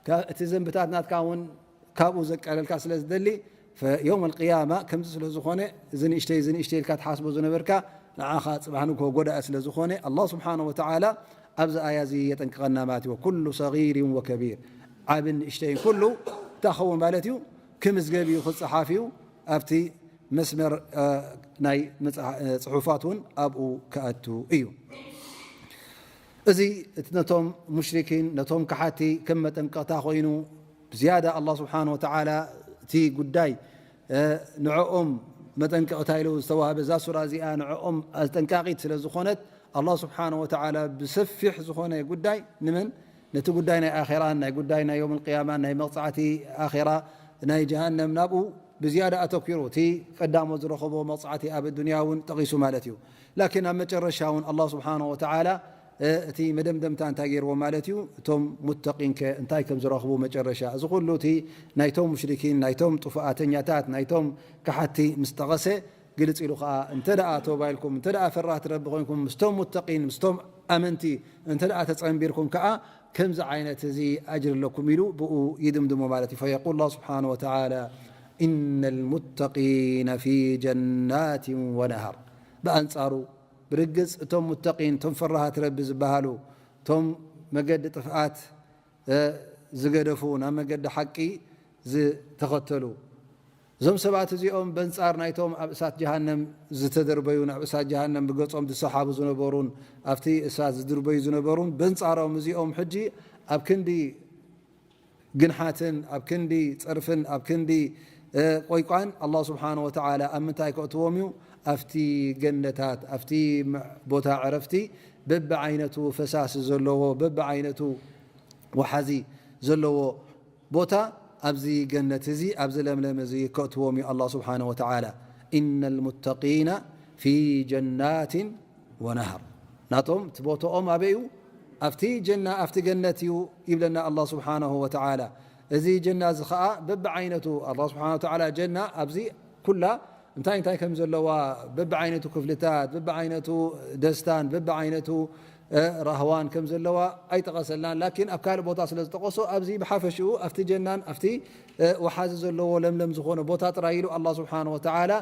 ካ-፣ እቲ ዘንብታት ናትካ እውን ካብኡ ዘቃለልካ ስለ ዝደሊ፣ ፈየውም ኣልቅያማ ከምዚ ስለ ዝኾነ፣ እዚ ንእሽተይ፣ እዚ ንእሽተይ ኢልካ ትሓስቦ ዝነበርካ፣ ንዓኻ ጽባሕ ንግሆ ጎዳኢ ስለ ዝኾነ፣ ኣላህ ስብሓነሁ ወተዓላ ኣብዚ ኣያ እዚ የጠንቅቐና ማለት እዩ። ወኩሉ ሰጊሪን ወከቢር፣ ዓብን ንእሽተይን ኩሉ እንታይ ክኸውን ማለት እዩ? ክምዝገብ እዩ፣ ክጸሓፍ እዩ። ኣብቲ መስመር፣ እ፣ ናይ መጽሓ-፣ እ፣ ጽሑፋት እውን ኣብኡ ክኣቱ እዩ። እዚ እቲ ነቶም ሙሽሪኪን፣ ነቶም ከሓቲ ከም መጠንቀቕታ ኮይኑ፣ ብዝያዳ ኣላህ ስብሓነሁ ወተዓላ እቲ ጉዳይ፣ እ፣ ንዕኦም መጠንቀቕታ ኢሉ ዝተዋህበ እዛ ሱራ እዚኣ ንዕኦም ኣጠንቃቒት ስለ ዝኾነት፣ ኣላህ ስብሓነሁ ወተዓላ ብሰፊሕ ዝኾነ ጉዳይ ንመን? ነቲ ጉዳይ ናይ ኣኼራን፣ ናይ ጉዳይ ናይ የውመል ቅያማን፣ ናይ መቕጻዕቲ ኣኼራ፣ ናይ ጀሃነም ናብኡ ብዝያዳ ኣተኲሩ፣ እቲ ቀዳሞት ዝረኸቦ መቕጻዕቲ ኣብ ኣዱንያ እውን ጠቒሱ ማለት እዩ። ላኪን ኣብ መጨረሻ እውን ኣላህ ስብሓነሁ ወተዓላ፣ እ፣ እቲ መደምደምታ እንታይ ገይርዎ ማለት እዩ? እቶም ሙተቂን ከ እንታይ ከም ዝረኽቡ መጨረሻ? እዚ ኩሉ እቲ ናይቶም ሙሽሪኪን፣ ናይቶም ጥፉኣተኛታት፣ ናይቶም ከሓቲ ምስ ጠቐሰ፣ ግልጽ ኢሉ ከኣ፣ እንተ ደኣ ተውባ ኢልኩም፣ እንተ ደኣ ፈራህቲ ረቢ ኮይንኩም፣ ምስቶም ሙተቂን፣ ምስቶም ኣመንቲ እንተ ደኣ ተጸንቢርኩም ከኣ፣ ከምዚ ዓይነት እዚ ኣጅሪ ኣለኩም ኢሉ ብኡ ይድምድሞ ማለት እዩ። ፈየቁል ኣላህ ስብሓነሁ ወተዓላ፣ ኢነ ልሙተቂነ ፊ ጀናትን ወነሃር። ብኣንጻሩ፣ ብርግጽ እቶም ሙተቂን፣ እቶም ፈራሃት ረቢ ዝበሃሉ፣ እቶም መገዲ ጥፍኣት፣ እ፣ ዝገደፉ፣ ናብ መገዲ ሓቂ ዝተኸተሉ፣ እዞም ሰባት እዚኦም በንጻር ናይቶም ኣብ እሳት ጀሃነም ዝተደርበዩን ኣብ እሳት ጀሃነም ብገጾም ዝሰሓቡ ዝነበሩን ኣብቲ እሳት ዝድርበዩ ዝነበሩን በንጻሮም እዚኦም ሕጂ ኣብ ክንዲ ግንሓትን ኣብ ክንዲ ጸርፍን ኣብ ክንዲ፣ እ፣ ቆይቋን ኣላህ ስብሓነሁ ወተዓላ ኣብ ምንታይ ከእትዎም እዩ? ኣብቲ ገነታት፣ ኣብቲ ም-፣ ቦታ ዕረፍቲ በብዓይነቱ ፈሳሲ ዘለዎ፣ በብዓይነቱ ወሓዚ ዘለዎ ቦታ ኣብዚ ገነት እዚ፣ ኣብዚ ለምለም እዚ ከእትዎም እዩ ኣላህ ስብሓነሁ ወተዓላ። ኢነ ልሙተቂነ ፊ ጀናትን ወነሃር። ናቶም እቲ ቦታኦም ኣበይ እዩ? ኣብቲ ጀና፣ ኣብቲ ገነት እዩ ይብለና ኣላህ ስብሓነሁ ወተዓላ። እዚ ጀና እዚ ኸዓ በብዓይነቱ፣ ኣላህ ስብሓነ ወተዓላ ጀና ኣብዚ ኩላ እንታይ እንታይ ከም ዘለዋ፣ በብዓይነቱ ክፍልታት፣ በብዓይነቱ ደስታን በብዓይነቱ፣ እ፣ ራህዋን ከም ዘለዋ ኣይጠቐሰልናን። ላኪን ኣብ ካልእ ቦታ ስለ ዝጠቐሶ፣ ኣብዚ ብሓፈሽኡ ኣብቲ ጀናን ኣብቲ፣ እ፣ ወሓዚ ዘለዎ ለምለም ዝኾነ ቦታ ጥራይ ኢሉ ኣላህ ስብሓነ ወተዓላ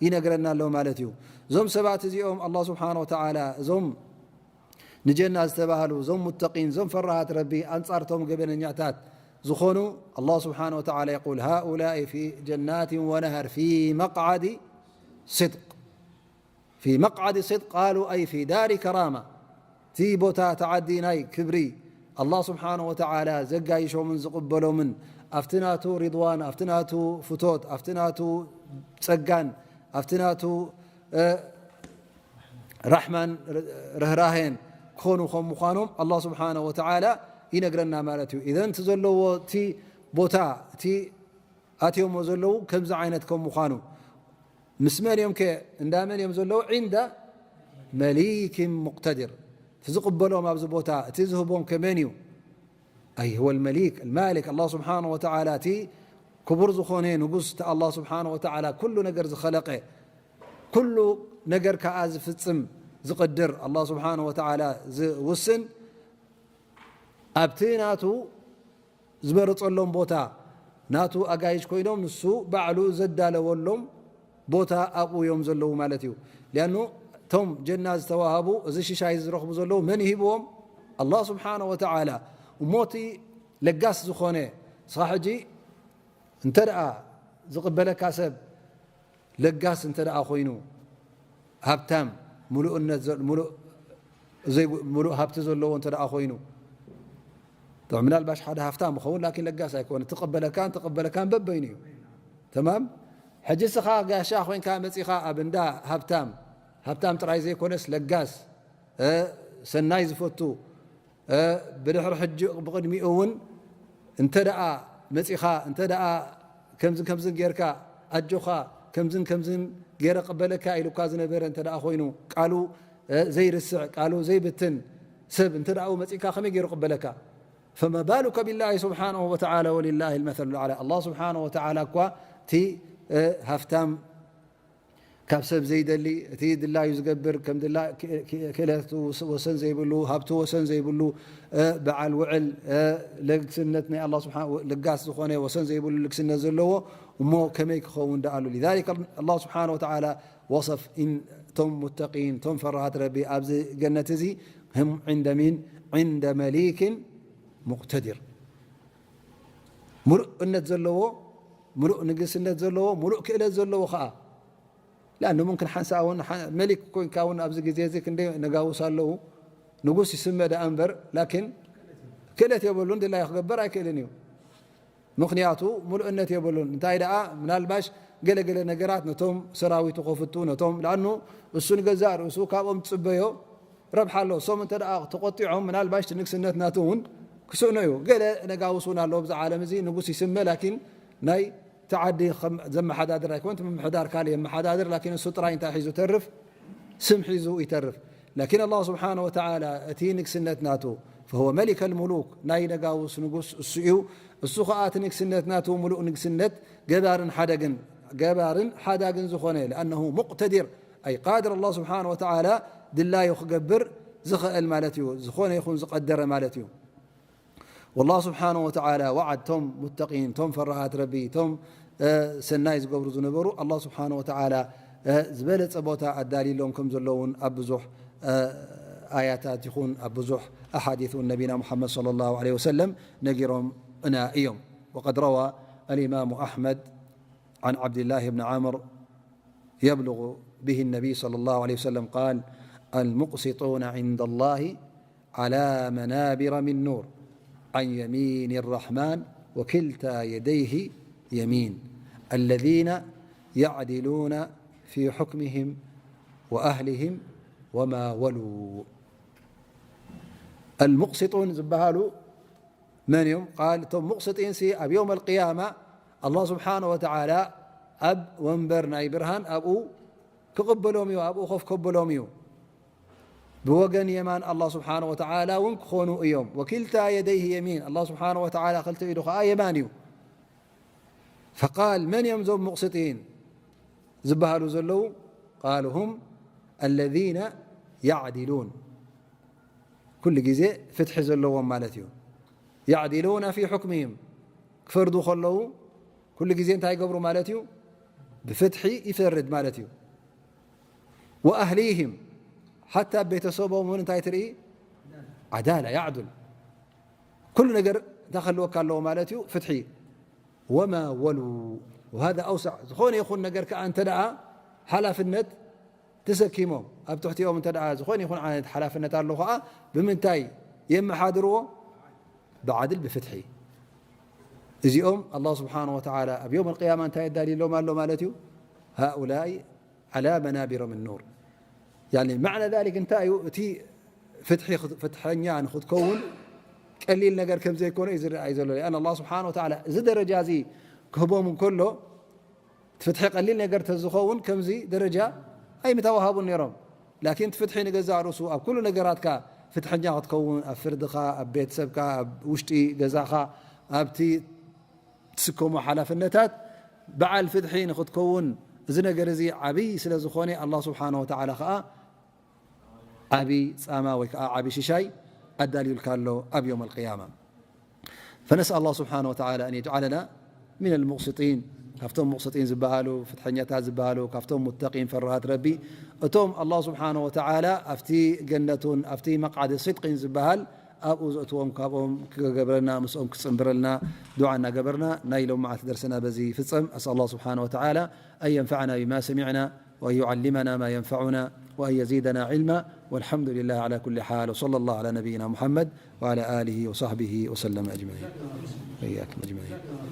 ይነግረና ኣሎ ማለት እዩ። እዞም ሰባት እዚኦም ኣላህ ስብሓነ ወተዓላ እዞም ንጀና ዝተባህሉ፣ እዞም ሙተቂን፣ እዞም ፈራሃት ረቢ፣ ኣንጻርቶም ገበነኛታት ዝኾኑ፣ ኣላህ ስብሓነ ወተዓላ የቁል፣ ሃኡላኢ ፊ ጀናትን ወነሃር ፊ መቅዓዲ ስድቅ። ፊ መቅዓዲ ስድቅ ቃሉ ኣይ ፊ ዳሪ ከራማ። እቲ ቦታ፣ እቲ ዓዲ ናይ ክብሪ፣ ኣላህ ስብሓነ ወተዓላ ዘጋይሾምን ዝቕበሎምን፣ ኣብቲ ናቱ ሪድዋን፣ ኣብቲ ናቱ ፍቶት፣ ኣብቲ ናቱ ጸጋን፣ ኣብቲ ናቱ፣ እ፣ ራሕማን ርህራሄን ክኾኑ ከም ምዃኖም ኣላህ ስብሓነ ወተዓላ ይነግረና ማለት እዩ። ኢዘን እቲ ዘለዎ እቲ ቦታ፣ እቲ ኣትዮሞ ዘለዉ ከምዚ ዓይነት ከም ምዃኑ፣ ምስ መን እዮም ከ? እንዳ መን እዮም ዘለዉ? ዒንደ መሊክን ሙቅተድር። እቲ ዝቕበሎም ኣብዚ ቦታ፣ እቲ ዝህቦም ከ መን እዩ? ኣይ፣ ሁወ ልመሊክ፣ ልማሊክ፣ ኣላህ ስብሓነ ወተዓላ፣ እቲ ክቡር ዝኾነ ንጉስ፣ እቲ ኣላህ ስብሓነ ወተዓላ ኩሉ ነገር ዝኸለቀ፣ ኩሉ ነገር ከኣ ዝፍጽም፣ ዝቕድር፣ ኣላህ ስብሓነ ወተዓላ ዝውስን፣ ኣብቲ ናቱ ዝበረጸሎም ቦታ፣ ናቱ ኣጋይሽ ኮይኖም፣ ንሱ ባዕሉ ዘዳለወሎም ቦታ ኣብኡ እዮም ዘለዉ ማለት እዩ። ሊኣኑ እቶም ጀና ዝተዋሃቡ፣ እዚ ሽሻይ ዝረኽቡ ዘለዉ መን ይሂብዎም? ኣላህ ስብሓነ ወተዓላ። እሞ እቲ ለጋስ ዝኾነ፣ ንስኻ ሕጂ እንተ ደኣ ዝቕበለካ ሰብ ለጋስ እንተ ደኣ ኮይኑ፣ ሃብታም፣ ምሉእነት ዘ-፣ ምሉእ፣ ዘይ-፣ ምሉእ ሃብቲ ዘለዎ እንተ ደኣ ኮይኑ፣ ጥዑም፣ ምናልባሽ ሓደ ሃብታም ይኸውን፣ ላኪን ለጋስ ኣይኮነ። ትቕበለካን ትቕበለካን በበይኑ እዩ። ተማም? ሕጂ እስኻ ጋሻ ኮይንካ መጺኻ ኣብ እንዳ ሃብታም፣ ሃብታም ጥራይ ዘይኮነስ ለጋስ፣ እ፣ ሰናይ ዝፈቱ፣ እ፣ ብድሕሪ ሕጂ፣ ብቕድሚኡ እውን እንተ ደኣ መጺኻ፣ እንተ ደኣ ከምዝን ከምዝን ጌርካ፣ ኣጆኻ፣ ከምዝን ከምዝን ጌረ ቅበለካ ኢሉካ ዝነበረ እንተ ደኣ ኮይኑ፣ ቃሉ፣ እ፣ ዘይርስዕ፣ ቃሉ ዘይብትን ሰብ እንተ ደኣ መጺእካ፣ ከመይ ገይሩ ቅበለካ? ፈማ ባሉከ ቢላሂ ስብሓነሁ ወተዓላ ወሊላሂ ልመሰሉ ልኣዕላ። ኣላህ ስብሓነሁ ወተዓላ እኳ እቲ፣ እ፣ ሃፍታም፣ ካብ ሰብ ዘይደሊ፣ እቲ ድላዩ ዝገብር፣ ከም ድላ-፣ ክ-፣ ክ-፣ ክእለቱ ወሰን ዘይብሉ፣ ሃብቱ ወሰን ዘይብሉ፣ እ፣ በዓል ውዕል፣ እ፣ ልግስነት ናይ ኣላህ ስብሓ-፣ ልጋስ ዝኾነ ወሰን ዘይብሉ ልግስነት ዘለዎ፣ እሞ ከመይ ክኸውን ደኣሉ? ሊዛሊከ ኣላህ ስብሓነሁ ወተዓላ ወሰፍ ኢን-፣ እቶም ሙተቂን፣ እቶም ፈራሃት ረቢ ኣብዚ ገነት እዚ፣ ህም ዒንደ ሚን? ዒንደ መሊክን ሙቅተዲር። ሙሉእነት ዘለዎ፣ ሙሉእ ንግስነት ዘለዎ፣ ሙሉእ ክእለት ዘለዎ ኸኣ። ላኣኑ ሙምክን ሓንሳእ እውን ሓ-፣ መሊክ ኮይንካ እውን ኣብዚ ግዜ እዚ ክንደይ ነጋውስ ኣለዉ። ንጉስ ይስመ ደኣ እምበር፣ ላኪን ክእለት የብሉን፣ ድላዩ ክገብር ኣይክእልን እዩ። ምኽንያቱ ሙሉእነት የብሉን። እንታይ ደኣ ምናልባሽ ገለገለ ነገራት ነቶም ሰራዊቱ ከፍቱ፣ ነቶም፣ ላኣኑ እሱ ንገዛእ ርእሱ ካብኦም ትጽበዮ ረብሓ ኣሎ። እሶም እንተ ደኣ ተቆጢዖም ምናልባሽ እቲ ንግስነት ናቱ እውን ክስእኖ እዩ። ገለ ነጋውስ እውን ኣለዉ። ኣብዚ ዓለም እዚ ንጉስ ይስመ፣ ላኪን ናይ እቲ ዓዲ ከም ዘመሓዳድር ኣይኮን፣ እቲ ምምሕዳር ካልእ የመሓዳድር፣ ላኪን እሱ ጥራይ እንታይ ሒዙ ተርፍ? ስም ሒዙ ይተርፍ። ላኪን ኣላህ ስብሓነ ወተዓላ እቲ ንግስነት ናቱ፣ ፈሁወ መሊከ ልሙሉክ፣ ናይ ነጋውስ ንጉስ እሱ እዩ። እሱ ኸኣ እቲ ንግስነት ናቱ ምሉእ ንግስነት፣ ገባርን ሓደግን፣ ገባርን ሓዳግን ዝኾነ፣ ለኣነሁ ሙቅተዲር፣ ኣይ ቃድር፣ ኣላህ ስብሓነ ወተዓላ ድላዩ ክገብር ዝኽእል ማለት እዩ። ዝኾነ ይኹን ዝቐደረ ማለት እዩ። ወላህ ስብሓነ ወተዓላ ወዓድ ቶም ሙተቂን፣ ቶም ፈራሃት ረቢ፣ ቶም፣ እ፣ ሰናይ ዝገብሩ ዝነበሩ፣ ኣላህ ስብሓነ ወተዓላ፣ እ፣ ዝበለጸ ቦታ ኣዳልዩሎም ከም ዘለውን ኣብ ብዙሕ፣ እ፣ ኣያታት ይኹን ኣብ ብዙሕ ኣሓዲት እውን ነቢና ሙሓመድ ሰለላሁ ዐለይሂ ወሰለም ነጊሮምና እዮም። ወቀድ ረዋ ኣልኢማሙ ኣሕመድ ዐን ዐብድላህ ብን ዓምር يبلغ به النبي صلى الله عليه وسلم قال: المقسطون عند الله على منابر من نور عن يمين الرحمن وكلتا يديه يمين، الذين يعدلون في حكمهم وأهلهم وما ولوا. المقسطون ዝበሃሉ መን እዮም? ቃል፣ እቶም ሙቕስጢንሲ ኣብ የውም ኣልቅያማ ኣላህ ስብሓነ ወተዓላ ኣብ ወንበር ናይ ብርሃን ኣብኡ ክቕበሎም እዩ፣ ኣብኡ ኮፍ ከበሎም እዩ። ብወገን የማን ኣላህ ስብሓነ ወተዓላ እውን ክኾኑ እዮም። ወኪልታ የደይህ የሚን፣ ኣላህ ስብሓነ ወተዓላ ክልተ ኢዱ ኸዓ የማን እዩ። ፈቃል፣ መን እዮም እዞም ሙቕስጢን ዝበሃሉ ዘለዉ? ቃሉ፣ ሁም ኣለዚነ ያዕዲሉን፣ ኩሉ ግዜ ፍትሒ ዘለዎም ማለት እዩ። ያዕዲሉነ ፊ ሑክምህም፣ ክፈርዱ ከለዉ ኩሉ ግዜ እንታይ ይገብሩ ማለት እዩ? ብፍትሒ ይፈርድ ማለት እዩ። ወኣህሊህም፣ ሓታ ቤተሰቦም እውን እንታይ ትርኢ? ዓዳላ፣ ያዕዱል። ኩሉ ነገር እንታይ ክህልወካ ኣለዎ ማለት እዩ? ፍትሒ። ወማ ወሉ፣ ወሃዛ ኣውሳዕ፣ ዝኾነ ይኹን ነገር ከኣ እንተ ደኣ ሓላፍነት ተሰኪሞም፣ ኣብ ትሕቲኦም እንተ ደኣ ዝኾነ ይኹን ዓይነት ሓላፍነት ኣሎ ኸኣ፣ ብምንታይ የመሓድርዎ? ብዓድል፣ ብፍትሒ። እዚኦም ኣላህ ስብሓነ ወተዓላ ኣብ የውም ኣልቅያማ እንታይ የዳልዩሎም ኣሎ ማለት እዩ? ሃኡላኢ ዓላ መናቢረ ምን ኑር። ያኒ፣ ማዕና ዛሊክ እንታይ እዩ? እቲ ፍትሒ፣ ፍትሐኛ ንኽትከውን ቀሊል ነገር ከም ዘይኮነ እዩ ዝረኣይ ዘሎ። ሊኣን ኣላህ ስብሓነ ወተዓላ እዚ ደረጃ እዚ ክህቦም እንከሎ፣ እቲ ፍትሒ ቀሊል ነገር ተዝኸውን ከምዚ ደረጃ ኣይምተዋሃቡን ነይሮም። ላኪን እቲ ፍትሒ ንገዛእ ርእሱ ኣብ ኩሉ ነገራትካ ፍትሐኛ ክትከውን፣ ኣብ ፍርድኻ፣ ኣብ ቤተሰብካ፣ ኣብ ውሽጢ ገዛኻ፣ ኣብቲ ትስከሞ ሓላፍነታት በዓል ፍትሒ ንኽትከውን፣ እዚ ነገር እዚ ዓብይ ስለ ዝኾነ፣ ኣላህ ስብሓነ ወተዓላ ኸዓ ዓብይ ጻማ ወይ ከዓ ዓብይ ሽሻይ ኣዳልዩልካ ኣሎ ኣብ የውም ኣልቅያማ። ፈነስኣል ኣላህ ስብሓነ ወተዓላ ኣን የጅዓለና ሚነል ሙቕስጢን፣ ካብቶም ሙቕስጢን ዝበሃሉ፣ ፍትሐኛታት ዝበሃሉ፣ ካብቶም ሙተቂን፣ ፈራሃት ረቢ፣ እቶም ኣላህ ስብሓነ ወተዓላ ኣብቲ ገነቱን ኣብቲ መቕዓዲ ስድቂን ዝበሃል ኣብኡ ዘእትዎም ካብኦም ክገብረና፣ ምስኦም ክጽንብረልና ዱዓ እናገበርና ናይ ሎማዓንቲ ደርስና በዚ ይፍጸም። أسأل الله سبحانه وتعالى أن ينفعنا بما سمعنا وأن يعلمنا ما ينفعنا وأن يزيدنا علما والحمد لله على كل حال وصلى الله على نبينا محمد وعلى آله وصحبه وسلم أجمعين. وإياكم أجمعين.